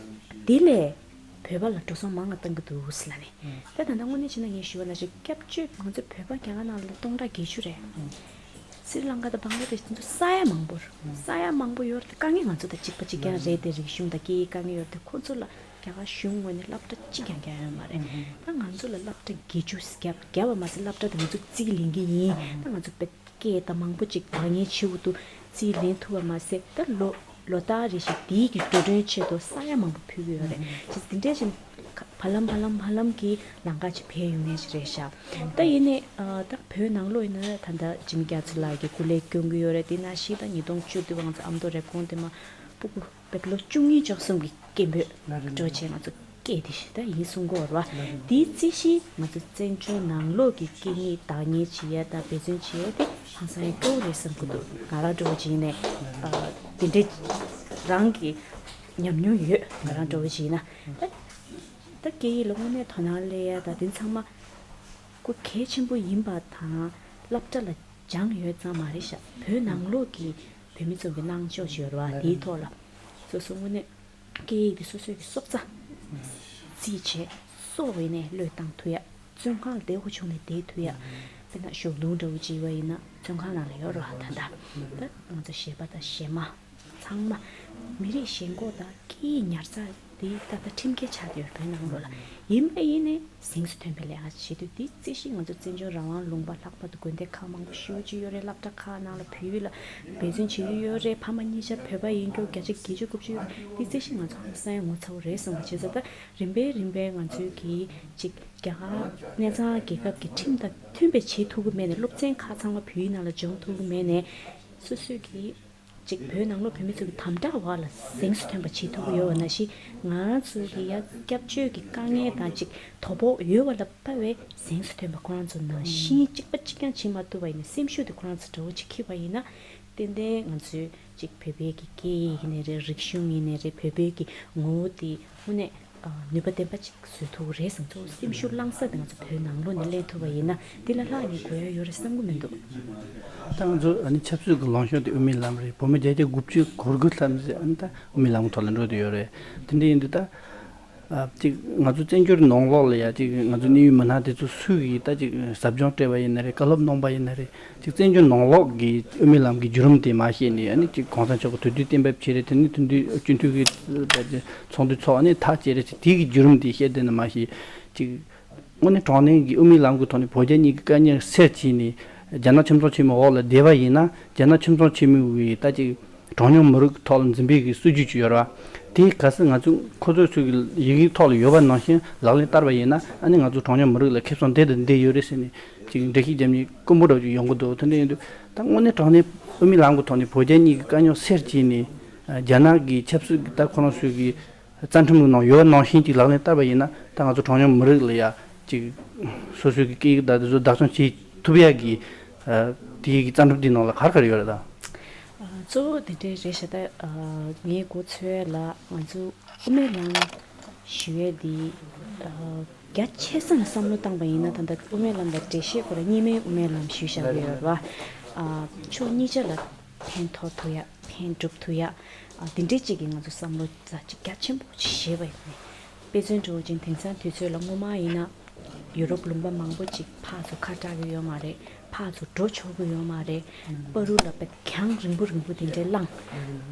དེ་ལས་བོད་པ་ལ་འགྲོ་སོང་མང་ང་བཏང་གི་འདུག་ཟེར་ལབ་ནས། ད་ད་ལྟ་དངོས་གནས་བྱས་ན་ངས་ཞུས་པ་ནང་བཞིན་སྐྱབས་བཅོལ་ང་ཚོ་བོད་པ་རྒྱ་གར་ནང་ལ་སྟོང་ཕྲག་བརྒྱད་ཅུ་རེད། སི་རི་ལང་ཀ་དང་བང་ལ་དེ་ཤ་ཚོ་ས་ཡ་མང་པོ་རེད། ས་ཡ་མང་པོ་ཡོད་རེད་དེ། དཀའ་ངལ་ང་ཚོ་དང་གཅིག་པ་གཅིག་རྐྱང་རེད་དེ། རིག་གཞུང་དང་སྐད་ཡིག་དཀའ་ངལ་ཡོད་རེད་དེ། ཁོ་ཚོ་ལ་རྒྱ་གར་གཞུང་ངོས་ནས་སློབ་གྲྭ་གཅིག་ཀྱང་རྒྱག་ཡོད་མ་རེད། ད་ང་ཚོ་ལ་སློབ་གྲྭ་བརྒྱད་ཅུ་བརྒྱབ་བརྒྱབ་པ་མ་ཟད། སློབ་གྲྭ་དེ་ང་ཚོ་རྩིས་ལེན་གྱི་ཡིན། ད་ང་ཚོ་དཔེ་སྐད་དང་མང་པོ་ཅིག་བདག་གཉེར་བྱེད་དགོས་འདུག་རྩིས་ལེན་ཐུབ་པ་མ་ཟད། ད་ལོ་ལོ་ལྟར་རེ་བཞིན་དེའི་གི་འགྲོ་གྲོན་ཆེད་དུ་ས་ཡ་མང་པོ་ཕུལ་གྱི་ཡོད་རེད། ཅེས་དེ་འདྲས་ཅིག་བར་ལམ་བར་ལམ་བར་ལམ་གྱི་ལམ་ཁ་ཅིག་འཕེལ་ཡོང་མཁན་ཞིག་རེད་ཤག་ད་ཡིན་ནའི་ཨ་ད་བོད་ནང་ལོགས་ཡིན་ན་ད་ལྟ་འཇིགས་མེད་རྒྱ་མཚོ་ལགས་ཀྱིས་སྐུ་ལས་སྐྱོན་གྱི་ཡོད་རེད། དེ་ནང་བཞིན་ད་ཉིས་སྟོང་བཅུ་བདུན་ང་ཚོ་ཨ་མདོ་རེབ་གོང་དེ་མ་སྤུ་གུ་བོད་ལོ་བཅུ་གཉིས་བཅུ་གསུམ་གྱི་སྐད་འབོད་འགྲོ་བྱས་ང་ཚོ་སྐད་དེ་ཞིག་ད་ཡིན་གསུང་གི་ཡོད་རེད་བ། དེའི་རྩིས་གཞི་ང་ཚོ་བཙན་བྱོལ་ནང་ལོགས་ཀྱི་སྐད་གཉིས་བདག་གཉེར་བྱེད་ཡ་དང་འབད་བརྩོན་བྱེད་ཡ་དེ་ཧང་སང་ཡ་སྐྱོ་བོ་རེད་བསམ་གྱི་འདུག་ང་རང་འདྲ་བོ་བྱས་ནས་ཨ་དེ་འདྲའི་རང་གི་ཉམས་མྱོང་ཡོད། ང་རང་འདྲ་བོ་བྱས་ན་ད་ད་སྐད་ཡིག་ལ་དངོས་གནས་དོ་སྣང་སླེབས་ཡ་ད་དེ་ཚང་མ་ཁོ་གལ་ཆེན་པོ་ཡིན་པ་དང་སློབ་གྲྭ་ལ་སྦྱངས་ཡོད་ཙང་མ་རེད་ཤག་བོད་ནང་ལོགས་ཀྱི་བོད་མི་ཚོ་གི་གནང་ཕྱོགས་ཤིག་ཡོད་རེད་བ། དེའི་ཐོག་ལ་སོ་སོ་དངོས་གནས་སྐད་ཡིག་དེ་སོ་སོའི་གི་སྲོག་རྩ་རྩིས་བྱས་སྲོག་ཡིན་ནའི་བློས་བཏང་ཐུབ་ཡ། བཙོན་ཁང་ལ་བདེ་པོ་བྱུང་ནས་བསྡད་ཐུབ་ཡ། དཔེར་ན་ཞོགས་དུང་འདྲ་བོ་བྱས་པ་ཡིན་ན་བཙོན་ཁང་ནང་ལ་ཡོད་རེད་བ། ད་ལྟ་ད་ང་ཚོ་གཞས་པ་དང་གཞས་མ་ཚང་མ་མི་རིགས་ཞེན་ཁོག་དང་སྐད་ཡིག་ཉར་ཚགས་ འདི་ད་ལྟ་ཁྲིམས་འགལ་ཆགས་བསྡད་ཡོད་རེད། བོད་ནང་ལོགས་ལ་ཡིན་པ་ཡིན་ནའི་གཟེངས་སུ་ཐོན་པའི་ལས་ཀ་བྱེད་དུས། འདི་རྩོད་གཞི་ང་ཚོ་བཙན་བྱོལ་རང་དབང་ལུང་པ་ལྷག་པར་དུ་དགོན་སྡེ་ཁག་མང་པོ་ཞེ་པོ་ཅིག་ཡོད་རེད། སློབ་གྲྭ་ཁག་ནང་ལ་བོད་ཡིག་ལ་འབད་བརྩོན་བྱེད་ཀྱི་ཡོད་རེད། ཕ་མ་གཉིས་ཆ་བོད་པ་ཡིན་རྒྱུ་བརྒྱ་ཆ་བརྒྱད་ཅུ་དགུ་བཅུ་ཡོད་རེད། འདི་རྩོད་གཞི་ང་ཚོ་ཧང་སང་ངོ་ཚ་པོ་རེད་བསམ་པ། བྱས་ཙང་ད་རིམ་པས་རིམ་པས་ང་ཚོའི་གི་ཅིག་རྒྱ་གར་གནས་ཚང་རྒྱལ་ཁབ་ཀྱི་ཁྲིམས་དང་མཐུན་པའི་བྱེད་ཐུབ་ཀྱི་མེད་ནས། སློབ་ཚན་ཁག་ཚང་མ་བོད་ཡིག་ནང་ལ་སྦྱོང་ཐུབ་ཀྱི་མེད་ནས། སོ་སོས་ཀྱིས་ཅིག་བོད་ནང་ལོགས་བོད་མི་ཚོ་གི་དམ་དྲག་འོག་ལ་གཟེངས་སུ་ཐོན་པ་བྱེད་ཐུབ་ཀྱི་ཡོད་པ་ནང་བཞིན། ང་ཚོ་གི་ཡ་སྐྱབས་བཅོལ་གྱི་དཀའ་ངལ་དང་ཅིག་དོ་ཕོག་ཡོད་པ་ལ་དཔག་པའི་གཟེངས་སུ་ཐོན་པ་ཁོ་རང་ཚོ་ནང་བཞིན་གཅིག་པ་གཅིག་རྐྱང་བྱེད་མ་ཐུབ་པ་ཡིན་ན། སེམས་ཤུགས་དེ་ཁོ་རང་ཚོ་འདྲ་བོ་ཅིག་འཁྱེར་བ་ཡིན་ན། ཏན་ཏན་ང་ཚོའི་ཅིག་བོད་པའི་གི་སྐད་ཡིག་ཡིན་ནའི་རེད། རིག་གཞུང་ཡིན་ནའི་རེད། བོད་པའི་གི་ངོ་བོ་དེ་དངོས་གནས་ཨ་ནུས་པ་ལྡན་པ་ཅིག་བཟོ་ཐུབ་ཀྱི་རེད་བསམ། གཙོ་བོ་སེམས་ཤུགས་བསླང་ས་དེ་ང་ཚོ་བོད་ནང་ལོགས་ནས་ལེན་ཐུབ་པ་ཡིན་ན། འདི་ལ་ལྷག་ནས་དགོས་ཡ་ཡོད་རེད་བསམ་གྱི་མི་འདུག་ད་ང་ཚོ་ཨ་ནི་ཆབ་སྲིད་ཀྱི་ལངས་ཕྱོགས་དེ་དབུ་མའི་ལམ་རེད། བོད་མི་བརྒྱ་ཆ་དགུ་བཅུ་གོ་དགུ་ལྷག་ཙམ་ཨ་ནི་ད་དབུ་མའི་ལམ་གྱི་ཐོག་ལ་འགྲོ་བསྡད་ཡོད་རེད། དེ་འདྲ་ཡིན་དུས་ད་ཨ་ཅིག་ང་ཚོ་བཙན་བྱོལ་ནང་ལོགས་ལ་ཡ་ཅིག་ང་ཚོ་གནད་ཡོད་མི་སྣ་དེ་ཚོ་སུ་གིས་ད་ཅིག་ཟབ་སྦྱོང་སྤྲད་པ་ཡིན་ན་རེད། བཀའ་སློབ་གནང་པ་ཡིན་ན་རེད། ཅིག་བཙན་བྱོལ་ནང་ལོགས་ཀྱི་དབུ་མའི་ལམ་གྱི་བརྒྱུད་རིམ་དེ་མ་ཤེས་ནས། ཨ་ནི་ཅིག་གོང་ས་མཆོག་གི་དུས་དུས་གཏན་འབེབས་བྱས་རེད། དེ་ནི་དེ་དུས་སྤྱི་འཐུས་ཀྱི་ཚོགས་འདུ་ཚོགས། ཨ་ནི་ཐག་བཅད་རེད། ཅིག་དེ་གི་བརྒྱུད་རིམ་དེ་ཤེས་བསྡད་ན་མ་གཞི། ཅིག་དངོས་གནས་དྲང་གནས་ཀྱི་དབུ་མའི་ལམ་གྱི་ཐོག་ནས་བོད་རྒྱ་གཉིས་ཀྱི་དཀའ་ངལ་སེལ་བྱས་ནས། རྒྱ་ནག་ཆེ་མཐོང་ཆེན་མོའི་འོག་ལ་བསྡད་པ་ཡིན་ན། རྒྱ་ནག་ཆེ་མཐོང་ཆེན་མོའི་ད་ཅིག་གྲངས་ཉུང་མི་རིགས་ཐོག་ལ་འཛིན་པའི་གི་སྲིད་ཇུས་ཅིག་ཡོད་རེད་བ། དེ་གལ་སྲིད་ང་ཚོ་ཁོ་ཚོའི་ཚོའི་གི་ཡི་གེའི་ཐོག་ལ་ཡོད་པ་ནང་བཞིན་ལག་ལེན་བསྟར་བ་ཡིན་ན། ཨ་ནི་ང་ཚོ་གྲངས་ཉུང་མི་རིགས་ལ་ཁེ་བཟང་དེ་དང་དེ་ཡོད་རེད་ཟེར་ནས་ཅིག་འགྲེལ་བཤད་རྒྱབ་མཁན་དཀོན་པོ་འདྲ་བོ་ཅིག་ཡོང་གི་འདུག་དེ་འདྲ་ཡིན་དུས་ད་དངོས་གནས་དྲང་གནས་དབུ་མའི་ལམ་གྱི་ཐོག་ནས་བོད་རྒྱ་གཉིས་ཀྱི་དཀའ་རྙོག་སེལ་བྱས་ནས། རྒྱ་ནག་གི་ཆབ་སྲིད་ཀྱི་ད་ཁོ་རང་ཚོའི་གི་རྩ་ཁྲིམས་ཀྱི་ནང་ཡོད་པ་ནང་བཞིན་ཅིག་ལག་ལེན་བསྟར་བ་ཡིན་ན། ད་ང་ཚོ་གྲངས་ཉུང་མི་རིགས་ལ་ཡ་ཅིག་སོ་སོའི་གི་སྐད་ཡིག་དང་དེ་ཚོ་བདག་སྐྱོང་བྱེད་ཐུབ་ཡ་གི་ཨ་དེའི་གི་རྩ་ཁྲིམས་དེའི་ནང་ལ་ག་རེ་ག་རེ་ཡོད་རེད་ད། ཨ་གཙོ་བོ་དེ་འདྲའི་རེད་ཤག་ད་ཨ་ངས་མགོ་ཚོས་ལ་ང་ཚོ་དབུ་མའི་ལམ་ཞུ་ཡས་འདི་ཨ་རྒྱ་ཆེ་ས་ནས་བསམ་བློ་བཏང་པ་ཡིན་ན། ད་ལྟ་དབུ་མའི་ལམ་ལ་འགྲེལ་བཤད་སྐོར་ལ་གཉིས་སྨན་དབུ་མའི་ལམ་ཞུས་བཞག་གི་ཡོད་རེད་བ། ཨ་ཕྱོགས་གཉིས་ཆ་ལ་ཕན་ཐོགས་ཐུབ་ཡ། ཕན་སྒྲུབ་ཐུབ་ཡ། ཨ་དེ་འདྲའི་ཅིག་གི་ང་ཚོ་བསམ་བློ་རྩ་ཅིག་རྒྱ་ཆེན་པོ་ཅིག་བཞེས་པ་ཡིན་ནས། དཔེ་མཚོན་འདྲ་བོ་ཅིག་དེང་སང་དུས་ཚོད་ལ་སྔོན་མ་ཡིན་ན་ཡུ་རོབ་ལུང་པ་མང་པོ་ཅིག་ཕར་ཚུར་ཁ་གྲག་གི་ཡོད་མ་རེད། ཕར་ཚུར་འགྲོ་ཆོག་གི་ཡོད་མ་རེད། བར་དུ་ལ་དཔེ་གྱང་རིང་པོ་རིང་པོ་དེ་འདྲའི་བསླངས།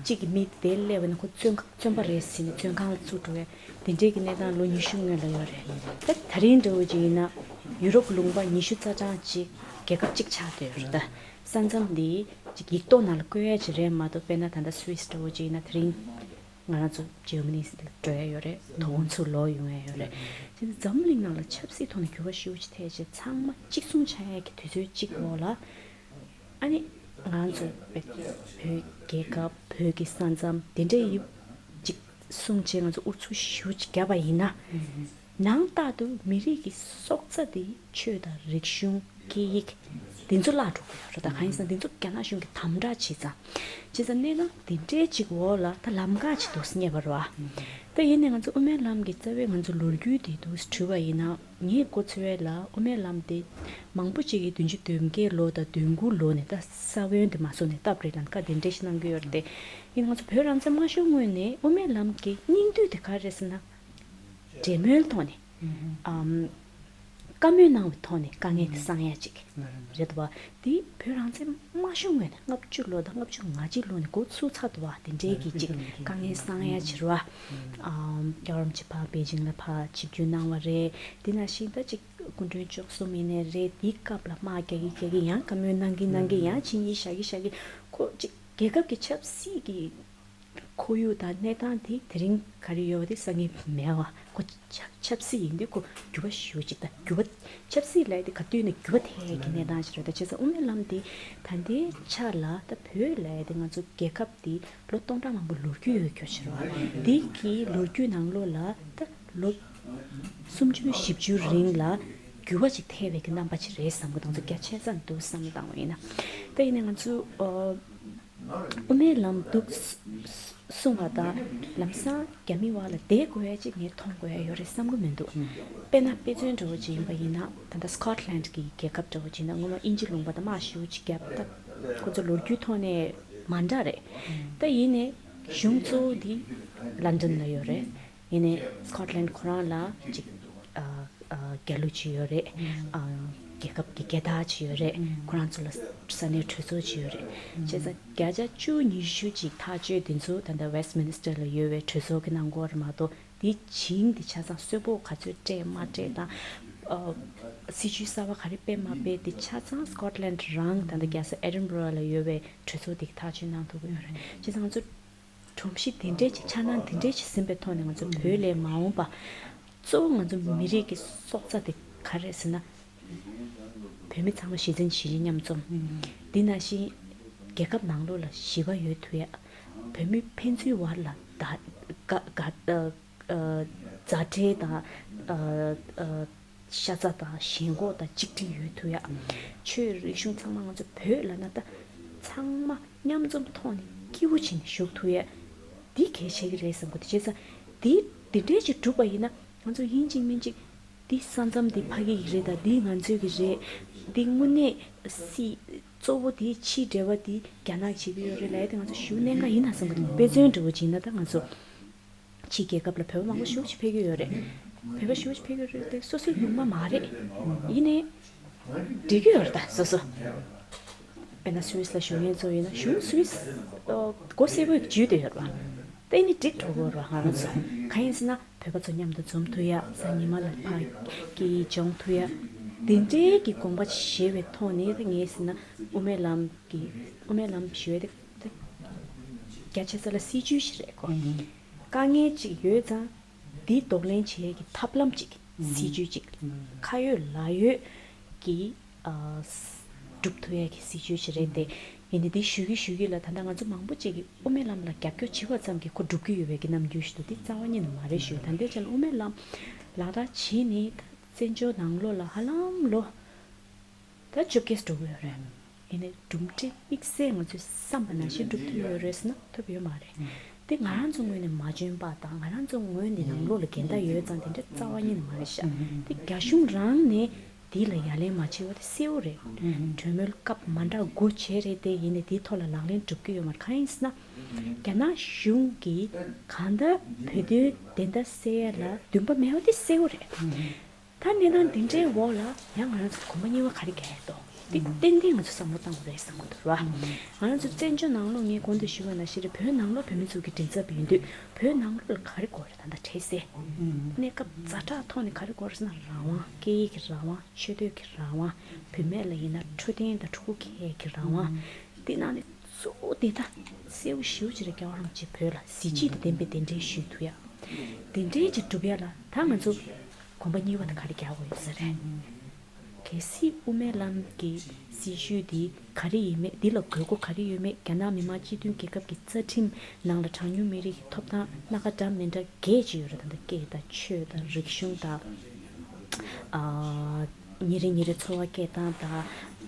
གཅིག་གི་མི་དེ་སླེབས་པ་ན་ཁོ་བཙོན་བཙོན་པ་རེད་ཟེར་ནས་བཙོན་ཁང་ལ་བཙུགས་འགྲོ་བའི་དེ་འདྲའི་གི་གནས་སྟངས་ལོ་ཉི་ཤུ་སྔོན་ལ་ཡོད་རེད། ད་ད་རིང་འདྲ་བོ་ཅིག་ཡིན་ན་ཡུ་རོབ་ལུང་པ་ཉི་ཤུ་རྩ་གྲངས་ཅིག་རྒྱལ་ཁབ་གཅིག་ཆགས་བསྡད་ཡོད་རེད། ད་ས་མཚམས་འདི་ཅིག་ཡིག་ཐོག་ནང་ལ་བཀོད་ཡ་ཅིག་རེད་མ་གཏོགས། དཔེར་ན་ད་ལྟ་སུད་སི་འདྲ་བོ་ཅིག་ཡིན་ན་དེ་རིང་ང་རང་ཚོ་ཇར་མ་ནི་ལ་འགྲོ་ཡ་ཡོད་རེད། དོ་དགོང་ཚུར་ལོག་ཡོང་ཡ་ཡོད་རེད། དེ་ནི་འཛམ་གླིང་ནང་ལ་ཆབ་སྲིད་ཐོག་ནས་འགྱུར་བ་ཤུགས་ཆེ་ཐེབས་བྱས་ཚང་མ་གཅིག་མཚུངས་ཆགས་ཡ་གི་དུས་ཚོད་གཅིག་འོག་ལ། ཨ་ནི་ང་ཚོ་བོད་རྒྱལ་ཁབ་བོད་ཀྱི་ས་མཚམས་དེ་འདྲའི་ཡིབ་ཅིག་སྲུང་བྱས་ང་ཚོ་ཨུ་ཚུགས་ཞེ་པོ་ཅིག་བརྒྱབ་པ་ཡིན་ན། ནང་རྟག་ཏུ་མི་རིགས་ཀྱི་སྲོག་རྩ་དེ་ཆོས་དང་རིག་གཞུང་སྐད་ཡིག་འདི་ཚོ་བརླག་འགྲོ་གི་ཡོད་རེད། ད་གང་ཡིན་ཟེར་ན་འདི་ཚོ་རྒྱ་ནག་གཞུང་གིས་དམ་དྲག་བྱས་ཙང་། བྱས་ཙང་གནས་སྟངས་འདི་འདྲའི་ཅིག་འོག་ལ་ད་ལམ་ཁ་ཅིག་འདུག་སྙད་པ་རེད་བ། ད་ཡིན་ནའི་ང་ཚོ་དབུ་མའི་ལམ་གྱི་རྩ་བའི་ང་ཚོ་ལོ་རྒྱུས་དེ་འདུག་དྲིས་པ་ཡིན་ན། ངས་མགོ་ཚོས་ལ་དབུ་མའི་ལམ་དེ་མང་པོ་ཅིག་གིས་བདུན་ཅུ་དོན་བརྒྱད་ལོ་དང་བདུན་དགུ་ལོ་ནས་ད་ས་བོན་དེ་མ་བཟོ་ནས་བཏབ་རེད་ལབ་ནས་བཀའ་དེ་འདྲ་ཞིག་གནང་གི་ཡོད་རེད་དེ། ཡིན་ང་ཚོ་བོད་རང་བཙན་མ་ཤོར་སྔོན་ནས་དབུ་མའི་ལམ་གྱི་སྙིང་བསྡུས་དེ་ག་རེ་རེད་ཟེར་ན། འབྲེལ་མོལ་ཐོག་ནས། ཨམ། བཀའ་མོལ་གནང་བའི་ཐོག་ནས་དཀའ་ངལ་དེ་སངས་ཡ་ཅིག་རེད་བ། དེ་བོད་རང་བཙན་མ་ཤོར་སྔོན་ནས་ལྔ་བཅུ་ལོ་དང་ལྔ་བཅུ་ང་གཅིག་ལོ་ནས་འགོ་ཚུགས་ཚར་འདུག་བ། དེ་འདྲའི་གི་ཅིག་དཀའ་ངལ་སངས་ཡ་ཅིག་རེད་བ། ཨམ། རྒྱལ་བ་རིན་པོ་ཆེ་ཕར་པེ་ཅིང་ལ་ཕར་ཆིབས་བསྒྱུར་གནང་བ་རེད། དེ་ནང་བཞིན་ད་ཅིག་སྐུ་མགྲོན་བཅུ་གསུམ་ཡིན་ནའི་རེད། དེའི་སྐབས་ལ་དམག་རྒྱག་གི་རྒྱག་གི། ཡང་བཀའ་མོལ་གནང་གི་གནང་གི། ཡང་ཆིངས་ཡིག་བཞག་གི་བཞག་གི། ཁོ་ཅིག་རྒྱལ་ཁབ་ཀྱི་ཆབ་སྲིད་ཀྱི་ཁོར་ཡུག་དང་གནས་སྟངས་དེ་དེ་རིང་ག་རེ་ཡོད་པ་དེ་སང་ཉིན་མེད་པ། ཁོ་ཆབ་ཆབ་སྲིད་ཡིན་དུས་ཁོ་འགྱུར་བ་ཞེ་པོ་ཅིག་དང་། འགྱུར་བ། ཆབ་སྲིད་ལབ་ཡ་དེ་ག་དུས་ནས་འགྱུར་བ་ཐེབས་ཀྱི་གནས་སྟངས་ཤིག་རེད། ད་བྱས་ཙང་དབུ་མའི་ལམ་དེ་ད་ལྟའི་ཆ་ལ་ད་བོད་ལབ་ཡ་དེ་ང་ཚོ་རྒྱལ་ཁབ་དེ་ལོ་སྟོང་ཕྲག་མང་པོ་ལོ་རྒྱུས་ཡོད་རྒྱུ་ཞིག་རེད་བ། དེ་གི་ལོ་རྒྱུས་ནང་ལོགས་ལ་ད་ལོ་སུམ་ཅུ་བཞི་བཅུ་རིང་ལ་འགྱུར་བ་ཅིག་ཐེབས་པའི་གི་རྣམ་པ་ཅིག་རེད་བསམ་གི་འདུག་ང་ཚོ་རྒྱ་ཆེ་ས་འདུག་བསམ་བློ་བཏང་བ་ཡིན་ན། ད་ཡིན་ནའི་ང་ཚོ་ཨ། དབུ་མའི་ལམ་འདུག་གསུང་བ་དང་ལམ་སང་རྒྱ་མི་བར་ལ་བསྡད་དགོས་ཡ་ཅིག་ངས་མཐོང་དགོས་ཡ་ཡོད་རེད་བསམ་གི་མི་འདུག་དཔེར་ན་དཔེ་མཚོན་འདྲ་བོ་ཅིག་ཡིན་པ་ཡིན་ན། ད་ལྟ་སི་ཀོཊ་ལན་གྱི་རྒྱལ་ཁབ་འདྲ་བོ་ཅིག་ཡིན་ན། སྔོན་མ་དབྱིན་ཇི་ལུང་པ་དང་དམག་ཞེ་པོ་ཅིག་བརྒྱབ། ད་ཁོ་ཚོ་ལོ་རྒྱུས་ཐོག་ནས་མ་འདྲ་རེད། ད་ཡིན་ནའི་གཞུང་གཙོ་བོ་འདི་ལན་ཌན་ལ་ཡོད་རེད། ཡིན་ནའི་སི་ཀོཊ་ལན་ཁོ་རང་ལ་ཅིག་ཨ། ཨ། རྒྱལ་གླུ་ཅིག་ཡོད་རེད། ཨ། རྒྱལ་ཁབ་ཀྱི་རྒྱལ་དར་ཅིག་ཡོད་རེད། ཁོ་རང་ཚོ་ལ་ས་གནས་གྲོས་ཚོགས་ཅིག་ཡོད་རེད། བྱས་ཙང་བརྒྱ་ཆ་བཅུ་ཉི་ཤུ་ཅིག་ཐག་གཅོད་དེ་ཚོ་ད་ལྟ་ཝེསི་མི་ནི་སི་ཊར་ལ་ཡོད་པའི་གྲོས་ཚོགས་ཀྱི་ནང་སྐོར་མ་གཏོགས། དེ་བྱིངས་དེ་ཆ་ཚང་གསོན་པོ་ག་ཚོད་སྤྲད་མ་སྤྲད་དང་། ཨ། སྲིད་ཇུས་གསར་པ་ག་རེ་སྤེལ་མ་སྤེལ་དེ་ཆ་ཚང་སི་ཀོཊ་ལན་རང་ད་ལྟ་རྒྱལ་ས་ཨེ་ཌིན་བྷ་རོ་ལ་ཡོད་པའི་གྲོས་ཚོགས་དེ་གིས་ཐག་གཅོད་གནང་ཐུབ་ཀྱི་ཡོད་རེད། བྱས་ཙང་ང་ཚོ་སྒྲོམ་གཞི་དེ་འདྲས་ཅིག་འཆར་སྣང་དེ་འདྲས་ཅིག་ཟིན་པའི་ཐོག་ནས་ང་ཚོ་བོད་ལ་མ་འོངས་པ་གཙོ་བོ་ང་ཚོ་མི་རིགས་ཀྱི་སྲོག་རྩ་དེ་ག་རེ་རེད་ཟེར་ན། བོད་མི་ཚང་མ་གཞི་རྩའི་གཞིས་བྱེས་མཉམ་འཛོམས། འདི་ནང་བཞིན་རྒྱལ་ཁབ་ནང་ལོགས་ལ་ཞི་བ་ཡོད་ཐུབ་ཡ། བོད་མི་ཕན་ཚུན་བར་ལ་ད་ག་ག་ཨ་ཨ་མཛའ་འབྲེལ་དང་ཨ་ཨ་ཤ་ཚ་དང་ཞེན་ཁོག་དང་གཅིག་སྒྲིལ་ཡོད་ཐུབ་ཡ། ཆོས་རིག་གཞུང་ཚང་མ་ང་ཚོ་བོད་ལབ་ན་ད་ཚང་མ་མཉམ་འཛོམས་ཐོག་ནས་སྐྱིད་པོ་བྱས་ནས་བཞུགས་ཐུབ་ཡ། འདི་གལ་ཆེ་གི་རེད་བསམ་གི་འདུག་བྱས་ཙང་འདི་འདི་འདྲས་ཅིག་གྲུབ་པ་ཡིན་ན་ང་ཚོ་ཡིན་གཅིག་མིན་གཅིག་འདི་ས་མཚམས་འདི་ཕ་གི་ཡི་རེད་ད། འདི་ང་ཚོའི་གི་རེད། འདི་དངོས་གནས་སྲིད་གཙོ་བོ་འདི་ཕྱིའི་འབྲེལ་བ་འདི་རྒྱ་ནག་གིས་བྱེད་ཀྱི་ཡོད་རེད་ལབ་ཡ་དེ་ང་ཚོ་ཞེ་པོ་གནད་འགག་ཡིན་ན་བསམ་གི་འདུག་དཔེ་མཚོན་འདྲ་བོ་བྱས་ན་ད་ང་ཚོ་ཕྱིའི་རྒྱལ་ཁབ་ལ་བོད་པ་མང་པོ་ཞེ་པོ་ཅིག་ཕེབས་ཀྱི་ཡོད་རེད། བོད་པ་ཞེ་པོ་ཅིག་ཕེབས་ཀྱི་ཡོད་རེད་དེ་སོ་སོའི་ཡུལ་མ་མ་རེད། ཡིན་ནའི་འགྲིག་གི་ཡོད་རེད་ད་སོ་སོ། དཔེར་ན་སུད་སི་ལ་བཞུགས་མཁན་ཚོ་ཡིན་ན་གཞུང་སུད་སི་མགོ་སེར་པོས་འཇུས་བསྡད་ཡོད་རེད་བ། དེ་ནི་འགྲིག་འགྲོ་གི་ཡོད་རེད་བ། ང་རང་ཚོ་གང་ཡིན་ཟེར་ན། བོད་པ་ཚོ་མཉམ་དུ་འཛོམས་ཐུབ་ཡ། གཟའ་ཉི་མ་ལ་ཕ་གི་སྦྱོང་ཐུབ་ཡ། དེ་འདྲའི་གི་དགོངས་པ་བཞེས་པའི་ཐོག་ནས་ངས་ཟེར་ན་དབུ་མའི་ལམ་གི་དབུ་མའི་ལམ་ཞུ་ཡ་དེ་རྒྱ་ཆེ་ས་ལ་སྲིད་ཇུས་ཤིག་རེད་གོ། དཀའ་ངལ་ཅིག་ཡོད་ཙང་འདི་གདོང་ལེན་བྱེད་ཡ་གི་ཐབས་ལམ་ཅིག་སྲིད་ཇུས་ཅིག་ཁ་ཡོད་ལག་ཡོད་ཀྱི་ཨ་སྒྲུབ་ཐུབ་ཡ་གི་སྲིད་ཇུས་ཤིག་རེད་དེ། ཡིན་ནའི་འདི་ཞུ་གི་ཞུ་གི་ལ་ད་ལྟ་ང་ཚོ་མང་པོ་ཅིག་གིས་དབུ་མའི་ལམ་ལ་རྒྱབ་སྐྱོར་བྱེད་པ་ཙམ་གྱིས་ཁོ་འགྲུབ་ཀྱི་ཡོད་པའི་གི་རྣམ་འགྱུར་ཞིག་འདུག་འདི་རྩ་བ་ཉིད་ནས་མ་རེད་ཞུ། ད་ལྟའི་ཆ་ལ་དབུ་མའི་ལམ་ལག་བསྟར་བྱས་ནས་ད་བཙན་བྱོལ་ནང་ལོགས་ལ་ཧ་ལམ་ལོ་ད་བཅོ་བརྒྱད་འགྲོ་གི་ཡོད་རེད། ཡིན་ནའི་གྲུབ་འབྲས་དམིགས་བསལ་ང་ཚོས་བསམ་པ་ནང་བཞིན་འགྲུབ་ཐུབ་ཡོད་རེད་ཟེར་ན་ཐུབ་ཡོད་མ་རེད། དེ་ང་རང་ཚོ་ངོས་ནས་མ་འཇོན་པ་དང་ང་རང་ཚོ་ངོས་ནས་ནང་ལོགས་ལ་འགལ་ཟླ་ཡོད་ཙང་དེ་འདྲ་རྩ་བ་ཉིད་ནས་མ་རེད་ཤག་དེ་རྒྱ་གཞུང་རང་ནས་དེ་ལ་ཡ་ལན་མ་བྱས་པ་དེ་གསལ་པོ་རེད། གྲོས་མོལ་སྐབས་མ་འདྲ་དགུ་བྱས་རེད་དེ། ཡིན་ནའི་དེའི་ཐོག་ལ་ལག་ལེན་གྲུབ་ཀྱི་ཡོད་མ་རེད། གང་ཡིན་ཟེར་ན། རྒྱ་ནག་གཞུང་གིས་གང་ལྟར་བོད་དོན་བདེན་མཐའ་གསལ་ཡ་ལ་འདུན་པ་མེད་པ་དེ་གསལ་པོ་རེད། ད་གནས་སྟངས་འདི་འདྲའི་འོག་ལ་ཡང་ང་རང་ཚོ་གོམ་པ་གཉིས་པ་ག་རེ་རྒྱག་ཡ་འདུག་འདི་ཏན་ཏན་ང་ཚོ་བསམ་བློ་བཏང་དགོས་རེད་བསམ་གྱི་འདུག་ར། ང་རང་ཚོ་བཙན་བྱོལ་ནང་ལོགས་ངས་གོང་དུ་ཞུས་པ་ནང་བཞིན་རེད། བོད་ནང་ལོགས་བོད་མི་ཚོ་གི་མགྲིན་ཚབ་ཡིན་དུས་བོད་ནང་ལོགས་ལ་ག་རེ་དགོས་རེད། ད་ལྟ་འཕྲལ་སེལ་གནས་སྐབས་ཛ་དྲག་ཐོག་ནས་ག་རེ་དགོས་རེད་ཟེར་ན་རང་དབང་། སྐད་ཡིག་གི་རང་དབང་། ཆོས་དད་ཀྱི་རང་དབང་། བུད་མེད་ལ་ཡིན་ན་འཕྲོད་བསྟེན་དང་ཕྲུ་གུ་སྐྱེ་ཡས་ཀྱི་རང་དབང་། འདི་ནང་ནས་གཙོ་བོ་དེ་ད་གསལ་པོ་ཞེ་པོ་ཅིག་རེད། རྒྱལ་བ་རིན་པོ་ཆེ་བོད་ལ་གཟི་བརྗིད་དང་ལྡན་པའི་གདན་འདྲེན་ཞུས་ཐུབ་ཡ། དེ་འདྲའི་ཅིག་སྒྲུབ་ཡ་ལ་ད་ང་ཚོ་གོམ་པ་གཉིས་པ་དེ་ག་རེ་རྒྱག་དགོས་ཡོད་ས་རེད། གལ་སྲིད་དབུ་མའི་ལམ་གྱི་སྲིད་བྱུས་འདི་ག་རེ་ཡིན་མེད། འདི་ལ་དགོས་མཁོ་ག་རེ་ཡོད་མེད། རྒྱ་ནག་མི་དམངས་སྤྱི་མཐུན་རྒྱལ་ཁབ་ཀྱི་རྩ་ཁྲིམས་ནང་ལ་གྲངས་ཉུང་མི་རིགས་ཀྱི་ཐོབ་ཐང་སྣ་ཁ་འདྲ་མི་འདྲ་བརྒྱད་ཅིག་ཡོད་རེད། ད་ལྟ་སྐད་དང་ཆོས་དང་རིག་གཞུང་དང་། ཨ། ཉིན་རེ་ཉིན་རེ་འཚོ་བ་སྐྱེལ་སྟངས་དང་།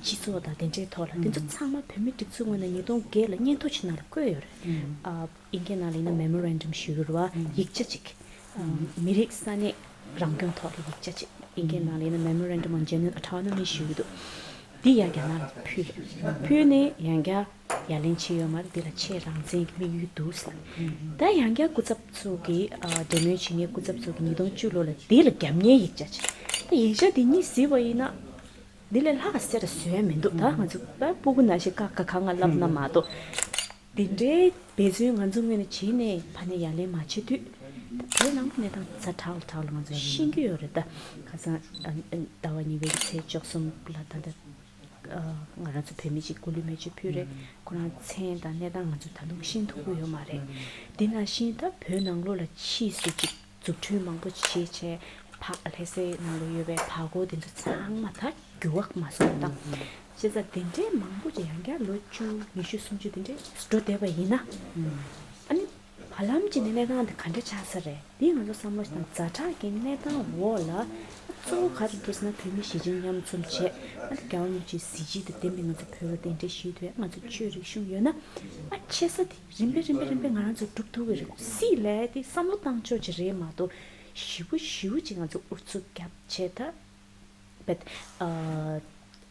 སྤྱི་ཚོགས་དང་དེ་འདྲའི་ཐོག་ལ་དེ་ཚོ་ཚང་མ་བོད་མིའི་སྒྲིག་འཛུགས་ངོས་ནས་ཉིས་སྟོང་བརྒྱད་ལ་སྙན་ཐོ་ཅིག་ནང་ལ་བཀོད་ཡོད་རེད། ཨ། ཨིན་སྐད་ནང་ལ་ཡིན་ན་མེ་མོ་རན་ཌམ་ཞུ་གི་རེད་བ། ཡིག་ཆ་ཅིག་ཨ། མི་རིགས་ས་གནས་རང་སྐྱོང་ཐོག་ལ་ཡིག་ཆ་ཅིག་ཨིན་སྐད་ནང་ལ་ཡིན་ན་Memorandum on Genuine Autonomy ཞུ་གི་འདུག་འདི་ཡང་རྒྱ་ནག་ལ་ཕུལ་རེད། ཕུལ་ནས་ཡང་བསྐྱར་ཡ་ལན་བྱས་ཡོད་མ་རེད། འདི་ལ་ཆེས་རང་བཙན་གྱི་དམིགས་ཡུལ་འདུག་ཟེར། ད་ཡང་བསྐྱར་སྐུ་ཚབ་ཚོ་གིས་ཨ། འབྲེལ་མོལ་བྱེད་མཁན་སྐུ་ཚབ་ཚོ་གིས་ཉིས་སྟོང་བཅུ་ལོ་ལ་འདི་ལ་རྒྱབ་གཉེར་ཡིག་ཆ་ཅིག་ད་ཡིག་ཆ་འདི་གཉིས་གཟིགས་པ་ཡིན་ན། འདི་ལས་ལྷག་ག་གསལ་ར་བཟོ་ཡ་མི་འདུག་ད་ང་ཚོ་ད་སྤུ་གུ་ནང་བཞིན་ཀ་ཁ་གང་ང་ལབ་ན་མ་གཏོགས། འདི་འདྲའི་འབད་བརྩོན་ང་ཚོ་ངོས་ནས་བྱས་ནས་ཕ་ནས་ཡ་ལན་མ་བྱེད་དུས། ད་བོད་ནང་གནས་སྟངས་ཛ་དྲག་ལ་དྲག་ལ་ང་ཚོ་ཤེས་ཀྱི་ཡོད་རེད། ད་ཁ་སང་ཨ་ཨ་ཟླ་བ་གཉིས་པའི་ཚེས་བཅུ་གསུམ་ལ་ད་ལྟ་ཨ་ང་རང་ཚོ་བོད་མི་གཅིག་སྐུ་ལུས་མེ་མཆོད་ཕུལ་རེད། ཁོ་རང་མཚན་དང་གནས་སྟངས་ང་ཚོ་ད་དུང་ཤེས་ཐུབ་ཀྱི་ཡོད་མ་རེད། དེ་ནང་བཞིན་ད་བོད་ནང་ལོགས་ལ་ཕྱིས་སུ་ཅིག་འཛུགས་སྐྲུན་མང་པོ་བྱས་བྱས་ཕ་ལྷ་སའི་ནང་ལ་ཡོད་པའི་ཕ་སྐོར་དེ་ཚོ་ཚང་མ་ད་འགྱུར་བ་མ་སོང་ད། བྱས་ཙང་དེ་འདྲའི་མང་པོ་ཅིག་ཡང་བསྐྱར་ལོ་བཅུ་ཉི་ཤུ་སུམ་ཅུ་དེ་འདྲའི་འགྲོ་བསྡད་པ་ཡིན་ན། ཨ་ནི་བར་ལམ་ཅིག་ནས་གནས་སྟངས་དེ་ག་འདྲ་ཆགས་ས་རེད། འདི་ང་ཚོ་བསམ་བློ་ཞིག་དང་ཛ་དྲག་གི་གནས་སྟངས་འོག་ལ་གཙོ་བོ་ག་རེ་འདུག་ཟེར་ན། བོད་མི་གཞིས་བྱེས་མཉམ་འཛོམས་བྱས། ཨ་ནི་རྒྱལ་བ་རིན་པོ་ཆེའི་གཟི་བརྗིད་དང་ལྡན་པའི་ང་ཚོ་བོད་པ་གདན་འདྲེན་ཞུས་ཐུབ་ཡ། ང་ཚོ་ཆོས་རིག་གཞུང་ཡོད་ན། ཨ་ཆེ་ས་དེ་རིམ་པས་རིམ་པས་རིམ་པས་ང་རང་ཚོ་སྒྲུབ་ཐུབ་ཀྱི་རེད། སྲིད་ལས་དེ་བསམ་བློ་བཏང་ཕྱོགས་ཅིག་རེད་མ་གཏོགས། ཞེ་པོ་ཞེ་པོ་ཅིག་ང་ཚོ་ཨུ་ཚུགས་རྒྱབ་བྱས་ད། བེད། ཨ།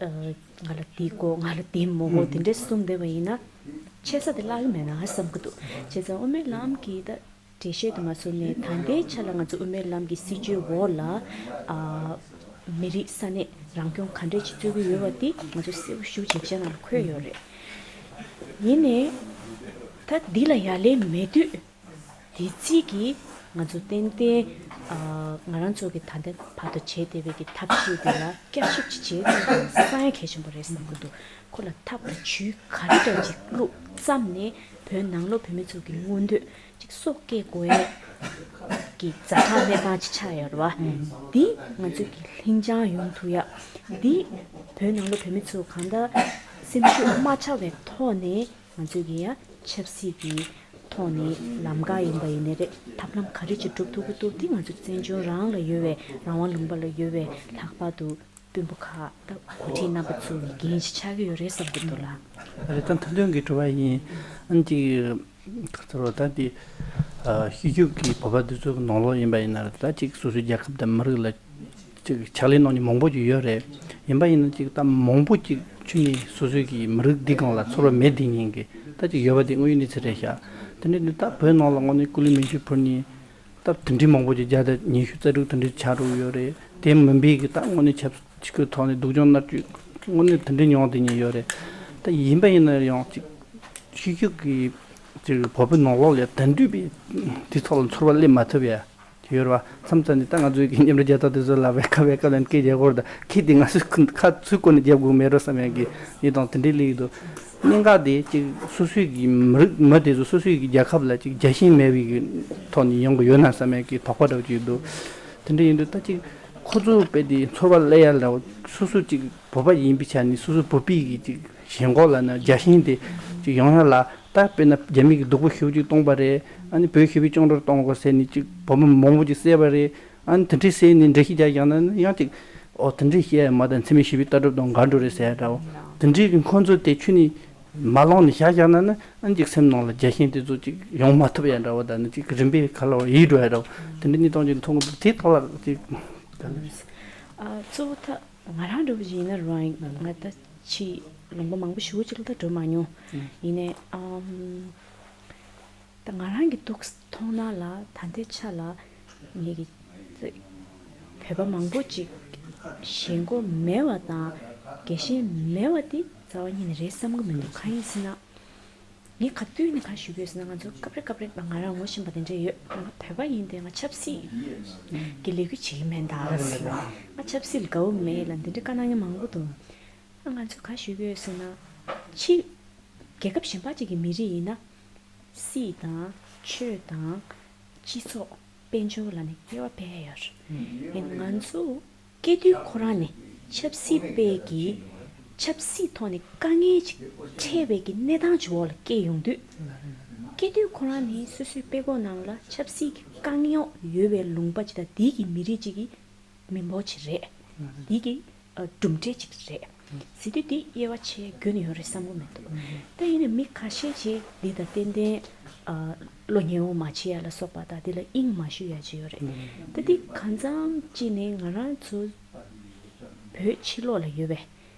ཨ། ང་ལ་འདི་དགོས། ང་ལ་འདི་མི་དགོས། དེ་འདྲས་གསུངས་བསྡད་པ་ཡིན་ན། ཆེ་ས་དེ་བརླག་གི་མེད་ན་བསམ་གི་འདུག་བྱས་ཙང་དབུ་མའི་ལམ་གྱི་ད་འགྲེལ་བཤད་དུ་མ་སོང་ནས་ད་ལྟའི་ཆ་ལ་ང་ཚོ་དབུ་མའི་ལམ་གྱི་སྲིད་བྱུས་འོག་ལ། ཨ། མི་རིགས་ས་གནས་རང་སྐྱོང་ག་འདྲས་ཅིག་རྩོད་ཀྱི་ཡོད་པ་དེ་ང་ཚོ་གསལ་པོ་ཞེ་པོ་ཅིག་ཡིག་ཆ་ནང་ལ་འཁོད་ཡོད་རེད། ཡིན་ནའི། ད་འདི་ལ་ཡ་ལན་མེད་དུས། དེ་རྩིས་ཀྱིས་ ང་ཚོ་ཏན་ཏན་ཨ་ང་རང་ཚོ་གི་ད་ལྟ་བར་དུ་བྱས་བསྡད་པའི་གི་ཐབས་ཤེས་དེ་ལ་བསྐྱར་ཞིབ་ཅིག་བྱེད་དགོས་ཀྱི་ཡིན་ས་ཡང་གལ་ཆེན་པོ་རེད་བསམ་གྱི་འདུག་ཁོ་ལ་ཐབས་དང་ཇུས་ག་རེ་འདྲ་ཅིག་བླུགས་བརྩམས་ནས་བོད་ནང་ལོགས་བོད་མི་ཚོ་གི་མངོན་འདོད་ཅིག་སྲོག་སྐྱེལ་དགོས་ཡས་ཀྱི་ཛ་དྲག་གནས་སྟངས་ཅིག་ཆགས་ཡོད་རེད་བ། འདི་ང་ཚོས་ཀྱི་ལྷིང་འཇགས་ཡོང་ཐུབ་ཡ། འདི་བོད་ནང་ལོགས་བོད་མི་ཚོ་གང་ལྟར་སེམས་ཤུགས་མ་ཆག་པའི་ཐོག་ནས། ང་ཚོས་ཀྱི་ཡ་ཆབ་སྲིད་ཀྱི་ཐོག་ནས་ལམ་ཁ་ཡིན་པ་ཡིན་ནའི་རེད། ཐབས་ལམ་ག་རེ་ཅིག་སྒྲུབ་ཐུབ་ཀྱི་འདུག་འདི་ང་ཚོ་བཙན་བྱོལ་རང་ལ་ཡོད་པའི་རང་དབང་ལུང་པ་ལ་ཡོད་པའི་ལྷག་པར་དུ་དཔོན་པོ་ཁག་དང་འགོ་ཁྲིད་རྣམ་པ་ཚོ་གི་འགན་ཞིག་ཆགས་ཀྱི་ཡོད་རེད་བསམ་གྱི་འདུག་ལ། རེད། ད་མཐའ་དོན་གྱི་དྲི་བ་ཡིན། ཨ་ནི་ཅིག་ད་ཚོར་བ་ད་འདི་ཤེས་རྒྱུད་ཀྱི་བོད་པ་འདི་ཚོ་གི་ནང་ལོགས་ཡིན་པ་ཡིན་ན་རེད། ད་ཅིག་སོ་སོའི་རྒྱལ་ཁབ་དང་མི་རིགས་ལ། ཅིག་ཕྱག་ལས་གནང་མཁན་མང་པོ་ཅིག་ཡོད་རེད། ཡིན་པ་ཡིན་ན་ཅིག་ད་མང་པོ་ཅིག་ཁྱོན་ནས་སོ་སོའི་གི་མི་རིགས་འདི་སྒང་ལ་ཚོར་བ་མེད་བསྡད་མཁན་གི་ད་ཅིག་ཡོད་པ་དེ་དངོས་ཡོད་གནས་ཚུལ་རེད་ཤག་དེ་འདྲ་ནི་ད་བོད་ནང་ལ་དངོས་གནས་སྐུ་ལུས་མེ་མཆོད་ཕུལ་མཁན་ད་དེ་འདྲའི་མང་པོ་ཅིག་བརྒྱ་དང་ཉི་ཤུ་རྩ་དྲུག་དེ་འདྲའི་ཆགས་འགྲོ་གི་ཡོད་རེད། དེ་མིན་པའི་གི་ད་དངོས་གནས་ཆབ་སྲིད་ཀྱི་ཐོག་ནས་སྡུག་སྦྱོང་མནར་གཅོད་དངོས་གནས་དེ་འདྲའི་མྱོང་བསྡད་མཁན་ཡོད་རེད། ད་ཡིན་པ་ཡིན་ན་ཡང་ཅིག་ཤེས་རྒྱུད་ཀྱི་ཅིག་བོད་པའི་ནང་ལོགས་ལ་ད་འདུས་པའི་དེ་ཚོ་ལ་ཚོར་བ་སླེབས་མ་ཐུབ་ཡ། ཡོད་རེད་བ། མཚམས་མཚམས་ནས་ད་ང་ཚོའི་གི་མཉམ་འབྲེལ་རྒྱལ་ཚོགས་དེ་ཚོ་ལ་བའི་ཁ་བའི་ཁ་ལན་སྐད་རྒྱག་གི་ཡོད་རེད། ད་ཁྱེད་དེ་ང་ཚོའི་ཁ་ཚུར་བསྐོར་ནས་རྒྱབ་དགོས་མེད་རོ་བསམ་ཡག་གི་ཡིད་དང་དེ་འདྲའི་སླེབས་ཀྱི་འདུག་གནད་འགག་དེ་ཅིག་སོ་སོའི་གི་མི་རིགས་མི་དེ་ཚོ་སོ་སོའི་གི་རྒྱལ་ཁབ་ལ་ཅིག་རྒྱལ་ཞེན་མེད་པའི་གི་ཐོག་ནས་ཡོང་གི་ཡོད་ན་བསམ་ཡག་གི་དོགས་པ་འདྲ་བོ་ཅིག་འདུག་དེ་འདྲ་ཡིན་དུས་ད་ཅིག་ཁོ་ཚོ་དཔེ་དེ་ཚོར་བ་སླེབས་ཡ་འདྲ་བོ་སོ་སོ་ཅིག་བོད་པ་ཡིན་པའི་ཆ་ནས་སོ་སོ་བོད་པའི་གི་ཅིག་ཞེན་ཁོག་ལབ་ན་རྒྱལ་ཞེན་དེ་ཅིག་ཡོང་ཡ་ལ། ད་དཔེར་ན་རྒྱ་མི་གི་སྡུག་པོ་ཞེ་པོ་ཅིག་གཏོང་པ་རེད། ཨ་ནི་བོད་ཞེ་པོའི་བཅིངས་འགྲོལ་གཏོང་དགོས་ཟེར་ནས་ཅིག་བོད་མི་མང་པོ་ཅིག་བསད་པ་རེད། ཨ་ནི་དེ་འདྲའི་བསད་ནས་འགྲེལ་བཤད་རྒྱག་ཡག་ན་ཡང་ཅིག་ཨོ་དེ་འདྲའི་བཤད་ཡ་མ་དང་འཚེ་མེད་ཞི་བའི་ལྟ་གྲུབ་དང་འགལ་འགྲོ་རེད་ཟེར་ཡ་འདྲ་བོ། དེ་འདྲའི་གི་ཁོང་ཚོ་དེ་ཁྱོན་ནས་མ་བླངས་ནས་བཞག་བཞག་ན་ནི་ཨ་ནི་ཅིག་སེམས་ནང་ལ་རྒྱལ་ཞེན་དེ་ཚོ་ཅིག་ཡོང་མ་ཐུབ་ཡ་འདྲ་བོ། ད་ནི་ཅིག་རིམ་པས་ག་ལ་ཡིད་འགྲོ་ཡ་འདྲ་བོ། དེ་འདྲ་གཉིས་སྟོང་ཅིག་མཐོང་གི་འདུག་དེའི་ཐོག་ལ་ཅིག་ཨ་གཙོ་བོ་ད། ང་རང་འདྲ་བོ་ཞིག་ཡིན་ན་རང་ང་ད་ཕྱི་ལུང་པ་མང་པོ་ཞེ་པོ་ཅིག་ལ་ད་འགྲོ་མ་མྱོང་། ཡིན་ནའི་ཨམ་ད་ང་རང་གི་ཐུགས་མཐོང་སྣང་ལ་ད་ལྟའི་ཆ་ལ་ངེད་ཀྱི་བོད་པ་མང་པོ་ཅིག་ཞེན་ཁོག་མེད་པ་དང་རྒྱལ་ཞེན་མེད་པ་དེ་རྩ་བ་ཉིད་ནས་རེད་བསམ་གི་མི་འདུག་གང་ཡིན་ཟེར་ན། ངས་ག་དུས་ནས་ག་ཞུ་གི་ཡོད་ཟེར་ན། ང་ཚོ་སྐབས་རེ་སྐབས་རེ་ང་རང་ངོ་ཤེས་པ་དེ་འདྲ་ཡོད། ང་བོད་པ་ཡིན་ཏེ་ང་ཆབ་སྲིད་ཀྱི་ལས་འགུལ་བྱེད་ཀྱི་མེད་ད་ཟེར། ང་ཆབ་སྲིད་ལ་དགའ་བོ་མེད་ལ་འདི་འདྲ་བཀའ་གནང་མཁན་མང་པོ་འདུག་ང་ཚོས་ག་ཞུ་གི་ཡོད་ཟེར་ན། ཕྱི་རྒྱལ་ཁབ་གཞན་པ་ཅིག་གི་མི་རིགས་ཡིན་ན་སྲིད་དང་ཆོས་དང་སྤྱི་ཚོགས་དཔལ་འབྱོར་ལ་ནི་དབྱེ་བ་ཕྱེ་ཡ་ཡོད་རེད། ཡིན་ན་ང་ཚོ་སྐྱེ་དུས་ཁོ་རང་ནས་ཆབ་སྲིད་པའི་གི་ཆབ་སྲིད་ཐོག་ནས་དཀའ་ངལ་ཅིག་འཕྲད་པའི་གི་གནས་སྟངས་ཅིག་འོག་ལ་སྐྱེས་ཡོང་དུས། སྐྱེ་དུས་ཁོ་རང་ནས་སོ་སོའི་དཔྲལ་ཀོ་ནང་ལ་ཆབ་སྲིད་ཀྱི་དཀའ་ངལ་ཡོད་པའི་ལུང་པ་ཅིག་དང་དེའི་གི་མི་རིགས་ཅིག་གི་མི་འབོར་ཅིག་རེད། དེའི་གི་ཨ་གྲུབ་འབྲས་ཅིག་རེད། ཟེར་དུས་དེ་དབྱེ་བ་ཕྱེ་དགོས་ནི་ཡོད་རེད་བསམ་གི་མི་འདུག་ད་ཡིན་ནའི་མི་ཁ་ཤས་ཅིག་འདི་དང་ཏན་ཏན་ཨ་བློ་ཉེ་བོ་མ་བྱེད་ཡ་ལ་སོགས་པ་དང་འདི་ལ་དབྱིངས་མ་ཞུགས་ཡ་ཅིག་ཡོད་རེད། ད་འདི་གང་འཚམ་ཅིག་ནས་ང་རང་ཚོ་བོད་ཕྱི་ལོགས་ལ་ཡོད་པའི་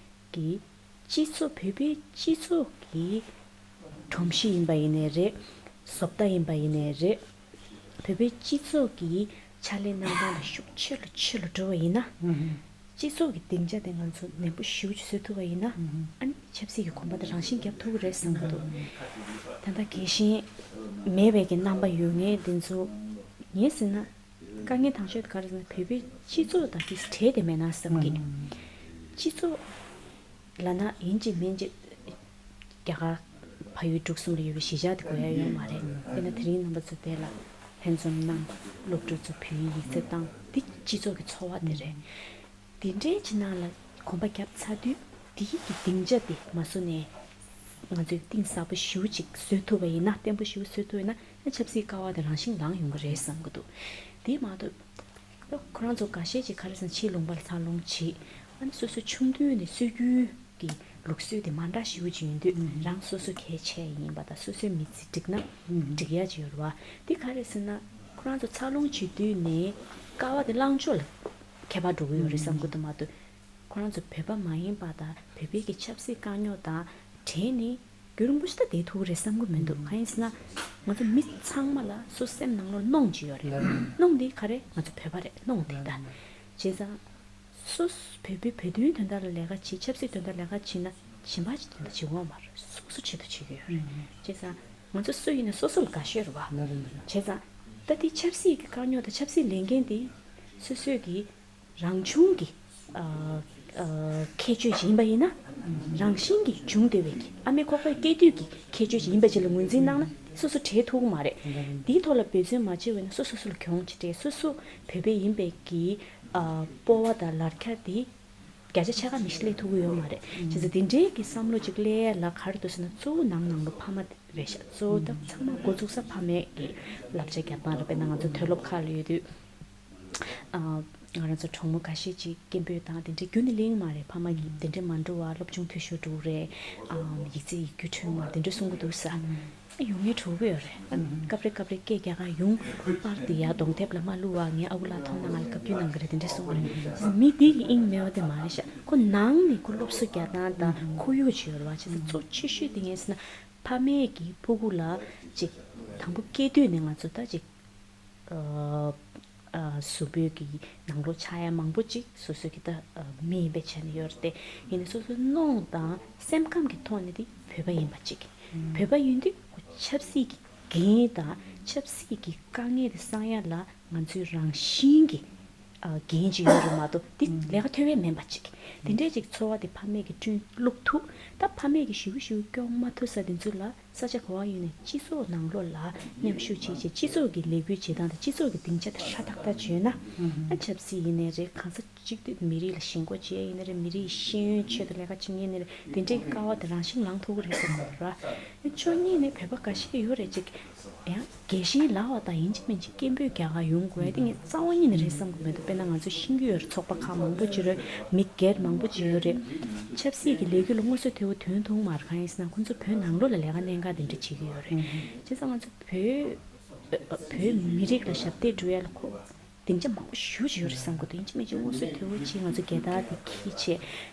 གི་སྤྱི་ཚོགས་བོད་པའི་སྤྱི་ཚོགས་ཀྱི་སྒྲོམ་གཞི་ཡིན་པ་ཡིན་ནའི་རེད། བཟོ་ལྟ་ཡིན་པ་ཡིན་ནའི་རེད། བོད་པའི་སྤྱི་ཚོགས་ཀྱི་ཕྱག་ལས་གནང་སྟངས་ལ་ཤུགས་ཆེ་རུ་ཆེ་རུ་འགྲོ་བ་ཡིན་ན། སྤྱི་ཚོགས་ཀྱི་སྡིངས་ཆ་དེ་ང་ཚོ་ནན་པོ་ཞེ་པོ་ཅིག་བཟོ་ཐུབ་པ་ཡིན་ན། ཨ་ནི་ཆབ་སྲིད་ཀྱི་གོམ་པ་དེ་རང་བཞིན་བརྒྱབ་ཐུབ་ཀྱི་རེད་བསམ་གྱི་འདུག་ད་ལྟ་རྒྱལ་ཞེན་མེད་པའི་གི་རྣམ་པ་ཡོད་མཁན་དེ་ཚོ་ངས་ཟེར་ན། དཀའ་ངལ་དང་ཤོས་དེ་ག་རེ་ཟེར་ན་བོད་པའི་སྤྱི་ཚོགས་དང་དེ་འབྲེལ་བསྡད་མེད་ན་བསམ་གི། སྤྱི་ཚོགས་ལབ་ན་ཡིན་གཅིག་མིན་གཅིག་རྒྱ་གར་ཕ་ཡུལ་འབྲུག་གསུམ་ལ་ཡོད་པའི་གཞིས་ཆགས་དེ་དགོས་ཡ་ཡོད་མ་རེད། དཔེར་ན་དེ་རིང་རྣམ་པ་ཚོ་དེ་ལ་ལྷན་འཛོམས་གནང་། སློབ་ཕྲུག་ཚོ་བོད་ཡིག་ཡིག་ཚད་བཏང་། འདི་སྤྱི་ཚོགས་ཀྱི་འཚོ་བ་དེ་རེད། དེ་འདྲའི་ཕྱི་ནང་ལ་གོམ་པ་བརྒྱབ་ཚར་དུས་དེའི་གི་སྡིངས་ཆ་དེ་མ་བཟོ་ནས་ང་ཚོས་གཏིང་ཟབ་པོ་ཞེ་པོ་ཅིག་བཟོ་ཐུབ་པ་ཡིན་ན། བརྟན་པོ་ཞེ་པོ་བཟོ་ཐུབ་པ་ཡིན་ན། ཨ་ཆབ་སྲིད་ཀ་བ་དེ་རང་བཞིན་ལངས་ཡོང་གི་རེད་བསམ་གི་འདུག་དེ་མ་གཏོགས་ཁོ་རང་ཚོ་འགའ་ཤས་ཅིག་ག་རེ་ཟེར་ན་ཕྱིའི་ལུང་པ་ལ་འཚར་ལོངས་བྱེད། ཨ་ནི་སོ་སོ་ཆུང་དུས་ནས་སྲོལ་རྒྱུན་གྱི་ལུགས་སྲོལ་དེ་མ་འདྲ་ཞེ་པོ་ཅིག་ཡིན་དུས། རང་སོ་སོ་གལ་ཆེ་ཡིན་པ་དང་། སོ་སོའི་མི་ཚེ་འགྲིག་ན་འགྲིག་ཡ་ཅིག་ཡོད་རེད་བ། དེ་ག་རེ་ཟེར་ན་ཁོ་རང་ཚོ་འཚར་ལོངས་བྱེད་དུས་ནས་ཀ་བ་དེ་བླངས་ཕྱོགས་ལ་ཁྱད་པར་འགྲོ་གི་ཡོད་རེད་བསམ་གི་འདུག་མ་གཏོགས། ཁོ་རང་ཚོ་བོད་པ་མ་ཡིན་པ་དང་བོད་པའི་གི་ཆབ་སྲིད་དཀའ་རྙོག་དང་བྲལ་ནས་རྒྱུན་རིང་པོ་ཞིག་ད་བསྡད་ཐུབ་ཀྱི་རེད་བསམ་གི་མི་འདུག་གང་ཡིན་ཟེར་ན། ང་ཚོ་མི་ཚང་མ་ལ་སོ་སེམས་ནང་ལོགས་གནོང་ཅིག་ཡོད་རེད། གནོང་འདི་ག་རེ། ང་ཚོ་བོད་པ་རེད། གནོང་འདི་ད། བྱས་ཙང་སོ་སོ་བོད་པའི་བོད་དོན་དོན་དག་ལ་ལས་ཀ་བྱེད། ཆབ་སྲིད་དོན་དག་ལས་ཀ་བྱེད་ན་གཞན་པ་ཅིག་དོན་དག་བྱེད་དགོས་མ་རེད། སོ་སོ་ཆེད་དུ་བྱེད་ཀྱི་ཡོད་རེད། བྱས་ཙང་ང་ཚོ་སུ་ཡིན་ན་སོ་སོ་ལ་དགའ་ཤོས་རེད་བ། བྱས་ཙང་ ད་དེ་ཆབ་སྲིད་ཀྱི་དཀའ་རྙོག་དང་ཆབ་སྲིད་ལས་འགན་དེ་སོ་སོའི་གི་རང་བྱུང་གི་ཨ་ཨ་ཁྱད་ཆོས་ཅིག་ཡིན་པ་ཡིན་ན། རང་བཞིན་གྱིས་བྱུང་བསྡད་པའི་གི་ཨ་མའི་ཁོག་པའི་སྐྱེ་དུས་ཀྱི་ཁྱད་ཆོས་ཅིག་ཡིན་པ་ཅིག་ལ་ངོས་འཛིན་གནང་ན་སོ་སོ་བྲེལ་ཐུབ་ཀྱི་མ་རེད། དེའི་ཐོག་ལ་འབད་བརྩོན་མ་བྱས་པ་ཡིན་ན་སོ་སོ་སོ་ལ་གྱོང་ཅིག་སྤྲད། སོ་སོ་བོད་པ་ཡིན་པའི་གི་ཨ་སྤོབས་པ་དང་ལར་ཁྱ་དེ་བརྒྱ་ཆ་ཕྱེད་ཀ་མི་ཞིག་སླེབས་ཐུབ་ཀྱི་ཡོད་མ་རེད། བྱས་ཙང་དེ་འདྲའི་གི་བསམ་བློ་ཅིག་སླེབས་ཡ་ལ་ག་རེ་འདུག་ཟེར་ན། གཙོ་བོ་ནང་ནང་ལོ་ཕ་མ་རེད་ཤག། གཙོ་བོ་ད་ཚང་མ་འགོ་འཛུགས་ས་ཕ་མས་གི་བསླབ་བྱ་རྒྱག་སྟངས་རེད། དཔེར་ན་ང་ཚོ་མཐོ་སློབ་ཁག་ལ་ཡོད་དུས། ཨ། ང་རང་ཚོ་གྲོགས་མོ་ཁ་ཤས་ཅིག་སྐད་འབོད་དང་དེ་འདྲའི་རྒྱུན་ནས་གླེང་མ་རེད། ཕ་མ་གི་དེ་འདྲའི་མ་འགྲོ་བ། སློབ་སྦྱོང་འཐུས་ཤོར་འགྲོ་གི་རེད། ཨ། ཡིག་ཚད་ཡིག་རྒྱུགས་འཕྲོད་མ་རེད། དེ་འདྲ་གསུང་གི་འདུག་ས། ཨ། ཡོང་ངེས་འགྲོ་གི་ཡོད་རེད། ཨ། སྐབས་རེ་སྐབས་རེ་སྐད་རྒྱག་ག་ཡོང་། པར་དེ་ཡར་གདོང་དེབ་ལ་མ་བླུགས་པ། ངའི་ཨ་ཁུ་ལགས་མཐོང་ན་ང་ལ་བཀའ་བཀྱོན་གནང་གི་རེད། དེ་འདྲ་གསུང་གི་རེད། མི་དེ་གི་དབྱིངས་མེད་པ་དེ་མ་རེད་ཤག། ཁོ་ནང་ནས་ཁོ་སློབ་གསོ་རྒྱག་སྟངས་དང་ཁོར་ཡུག་ཅིག་ཡོད་རེད་བ། བྱས་ཙང་གཙོ་ཆེ་ཤོས་དེ་ངས་ཟེར་ན་ཕ་མས་གི་ཕྲུ་གུ་ལ་ཅིག་དང་པོ་སྐྱེས་དུས་ནས་ང་ཚོ་ད་ཅིག་ཨ། ཨ། གཟུགས་པོའི་གི་ནང་ལོགས་ཆགས་ཡ་མང་པོ་ཅིག་སོ་སོའི་གི་ད་ཨ་མི་ཡིན་པའི་ཆ་ནས་ཡོད་རེད་དེ། ཡིན་ནའི་སོ་སོའི་གནོང་དང་སེམས་ཁམས་ཀྱི་ཐོག་ནས་དེ་བོད་པ་ཡིན་པ་ཅིག། བོད་པ་ཡིན་དུས་ཁོ་ཆབ་སྲིད་ཀྱི་འགན་དང་ཆབ་སྲིད་ཀྱི་དཀའ་ངལ་དེ་སང་ཡ་ལ་ང་ཚོའི་རང་བཞིན་གྱི་ཨ་འགན་ཅིག་ཡོད་རེད་མ་གཏོགས། དེ་ལས་ཀ་ཐོན་ཡ་མིན་པ་ཅིག། དེ་འདྲའི་ཅིག་ཚོར་བ་དེ་ཕ་མས་ཀྱི་བསྐྲུན་བླུག་ཐུབ། ད་ཕ་མས་ཀྱི་ཞེ་པོ་ཞེ་པོ་སྐྱོང་མ་ཐུབ་ས་དེ་ཚོ་ལ། ས་ཆ་ག་པར་ཡིན་ནའི་སྤྱི་ཚོགས་ནང་ལོགས་ལ་མཉམ་ཞུགས་བྱེད་བྱེད། སྤྱི་ཚོགས་ཀྱི་ལས་འགུལ་བྱེད་སྟངས་དང་སྤྱི་ཚོགས་ཀྱི་སྡིངས་ཆ་དེ་ཧྲ་ཏག་ཏག་བྱས་ན། ཨ། ཆབ་སྲིད་ཡིན་ནའི་རེད། གང་ས་གཅིག་ཏུ་མི་རིགས་ལ་ཞེན་ཁོག་བྱེད་ཡ་ཡིན་ནའི་རེད། མི་རིགས་ཤེས་ཡོན་ཆེད་དུ་ལས་ཀ་བྱེད་མཁན་ཡིན་ནའི་རེད། དེ་འདྲའི་ཀ་བ་དེ་རང་བཞིན་ལངས་ཐུབ་ཀྱི་རེད་བསམ་གྱི་འདུག་ར། ཕྱོགས་གཉིས་ནས་བོད་པ་འགའ་ཤས་ཡོད་རེད་ཅིག། ཡང་རྒྱལ་ཞེན་ལབ་པ་དང་ཡིན་གཅིག་མིན་གཅིག་སྐད་འབོད་རྒྱག་ག་ཡོང་དགོས་ཡ་དེ་ངས་རྩ་བ་ཉིད་ནས་རེད་བསམ་གྱི་མི་འདུག། དཔེར་ན་ང་ཚོ་ཤེས་ཀྱི་ཡོད་རེད། ཚོགས་པ་ཁག་མང་པོ་ཅིག་རེད། མི་སྒེར་མང་པོ་ཅིག་ཡོད་རེད། ཆབ་སྲིད་ཀྱི་ལས་འགུལ་ལ་མངོན་གསལ་དོད་པོ་ཐོན་ཐུབ་མ་རེད། གང་ཡིན་ཟེར་ན་ཁོང་ཚོ་བོད་ནང་ལོགས་ལ་ལས་ཀ་གནད་འགག་དེ་འདྲ་བྱེད་ཀྱི་ཡོད་རེད། བྱས་ཙང་ང་ཚོ་བོད་བོད་མི་རིགས་ལ་ཞབས་འདེགས་སྒྲུབ་ཡ་ལ་ཁོ་སྡིངས་ཆ་མང་པོ་ཞེ་པོ་ཅིག་ཡོད་རེད་བསམ་གྱི་འདུག། ཡིན་གཅིག་མིན་གཅིག་མངོན་གསལ་དོད་པོ་ཅིག་ང་ཚོ་རྒྱལ་དར་དེ་འཁྱེར་བྱས་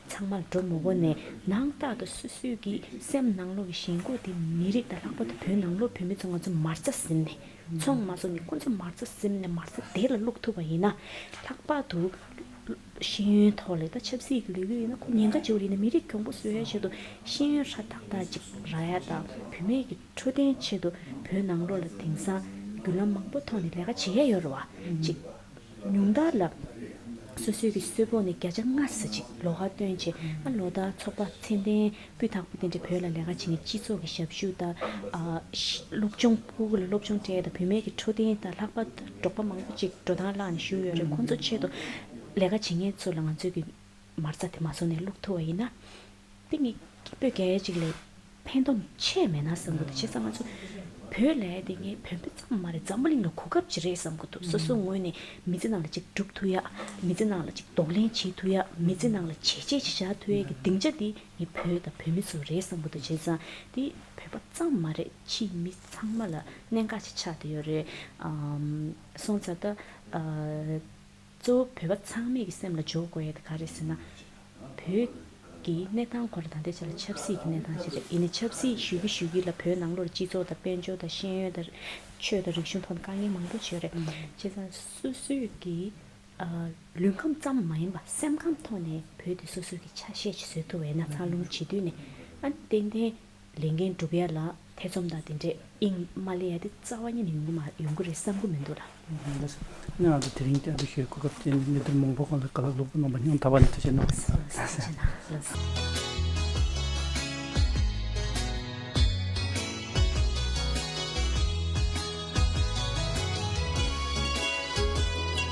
ཚང་མ་ལ་སྒྲོམ་མོ་བོར་ནས། ནང་ལྟར་དུ་སོ་སོའི་གི་སེམས་ནང་ལོགས་ཀྱི་ཞེན་ཁོག་དེ་མི་རིགས་དང་ལྷག་པར་དུ་བོད་ནང་ལོགས་བོད་མི་ཚོ་ང་ཚོ་མ་རྩ་ཟིན་ནས། ཚོང་མ་བཟོ་ནས་ཁོ་ཚོ་མ་རྩ་ཟིན་ནས་མ་རྩ་བདེ་ལ་བླུག་ཐུབ་པ་ཡིན་ན། ལྷག་པར་དུ་ཤེས་ཡོན་ཐོག་ལ་ད་ཆབ་སྲིད་ཀྱི་ལས་འགུལ་ཡིན་ན་ཁོ་ཉེན་ཁ་ཆེ་བ་རེད། ཡིན་ན་མི་རིགས་གྱོང་པོ་བཟོ་ཡ་ཆེད་དུ་ཤེས་ཡོན་ཧྲ་ཏག་ཏག་ཅིག་རག་ཡ་དང་བོད་མི་གི་འཕྲོད་བསྟེན་ཆེད་དུ་བོད་ནང་ལོགས་ལ་དེང་སང་བརྒྱུད་ལམ་མང་པོ་ཐོག་ནས་ལས་ཀ་བྱེད་ཡ་ཡོད་རེད་བ། ཅིག་ཉུང་མཐར་ལ་སོ་སོའི་གི་གསོལ་ཕོགས་ནས་བརྒྱ་ཆ་ལྔ་ཙམ་ཅིག་ལོགས་ཀ་བཏོན་བྱས། ཨ། ལོ་ལྟར་ཚོགས་པ་ཚད་ལྡན་སྤུས་དག་པོ་དེ་འདྲ་བོད་ལ་ལས་ཀ་བྱེད་མཁན། སྤྱི་ཚོགས་ཀྱི་ཞབས་ཞུ་དང་། ཨ། སློབ་སྦྱོང་ཕྲུ་གུ་ལ་སློབ་སྦྱོང་སྤྲད་དང་། བོད་མི་གི་འཕྲོད་བསྟེན་དང་། ལྷག་པར་དུ་འབྲོག་པ་མང་པོ་ཅིག་འགྲོ་སྟངས་བརླག་ནས་བཞུགས་ཡོད་རེད། ཁོང་ཚོ་ཆེད་དུ་ལས་ཀ་བྱེད་མཁན་ཚོ་ལ་ང་ཚོས་ཀྱི་མ་རྩ་དེ་མ་བཟོ་ནས་བླུག་ཐུབ་པ་ཡིན་ན། དེ་ངས་སྐད་འབོད་རྒྱག་ཡ་ཅིག་ལས་ཕན་ཐོགས་ཆེ་མེད་ན་བསམ་གྱི་འདུག། བྱས་ཙང་ང་ཚོ་བོད་ལ་ཡ་དེ་ངས་བོད་པ་ཙམ་མ་རེད། འཛམ་བུ་གླིང་ལ་གོ་སྐབས་ཅིག་རེད་བསམ་གྱི་འདུག། སོ་སོའི་ངོས་ནས་མི་ཚེ་ནང་ལ་ཅིག་སྒྲུབ་ཐུབ་ཡ། མི་ཚེ་ནང་ལ་ཅིག་གདོང་ལེན་བྱེད་ཐུབ་ཡ། མི་ཚེ་ནང་ལ་བྱས་རྗེས་ཅིག་བཞག་ཐུབ་ཡ་གི་སྡིངས་ཆ་དེ་ངས་བོད་དང་བོད་མི་ཚོ་རེད་བསམ་གྱི་འདུག། བྱས་ཙང་དེ་བོད་པ་ཙམ་མ་རེད། ཕྱིའི་མི་ཚང་མ་ལ་གནད་འགག་ཅིག་ཆགས་བསྡད་ཡོད་རེད། ཨམ། སོང་ཙང་ད། ཨ། གཙོ་བོ་བོད་པ་ཚང་མས་ཀྱི་སེམས་ལ་འཇོག་དགོས་ཡ་དེ་ག་རེ་ཟེར་ན། བོད་ཀྱི་གནས་སྟངས་ཁོ་ར་ད་ལྟའི་ཆ་ལ་ཆབ་སྲིད་ཀྱི་གནས་སྟངས་ཅིག་རེད། ཡིན་ནའི་ཆབ་སྲིད་ཞུ་གི་ཞུ་གི་ལ་བོད་ནང་ལོགས་ལ་སྤྱི་ཚོགས་དང་དཔལ་འབྱོར་དང་ཤེས་ཡོན་དང་ཆོས་དང་རིག་གཞུང་ཐོག་ནས་དཀའ་ངལ་མང་པོ་ཅིག་ཡོད་རེད། བྱས་ཙང་སོ་སོའི་གི། ཨ། ལུས་ཁམས་ཙམ་མ་ཡིན་པ་སེམས་ཁམས་ཐོག་ནས་བོད་དེ་སོ་སོའི་གི་ཆ་ཤས་ཅིག་བཟོ་ཐུབ་པ་ཡིན་ན། འཚར་ལོངས་བྱེད་དུས་ནས། ཨ། ཏན་ཏན་ལས་འགན་སྒྲུབ་ཡ་ལ་ཐེ་ཚོམ་དང་དེ་འདྲས་དབྱིངས་མ་སླེབས་ཡ་དེ་རྩ་བ་ཉིད་ནས་ཡོང་གི་མ་ཡོང་གི་རེད་བསམ་གི་མི་འདུག་ལགས། ལགས་སོ། ང་ཚོ་དེ་རིང་བསྐྱར་དུ་ཞུ་གོ་སྐབས་དེ་ནི་ཉིན་ཐོ་མང་པོ་གོང་ལ་བཀའ་སློབ་ལོག་པ་གནང་བ་སྙིང་ཐག་པ་ནས་ཐུགས་རྗེ་གནང་། ལགས་སོ། ཐུགས་རྗེ་གནང་། ལགས་སོ།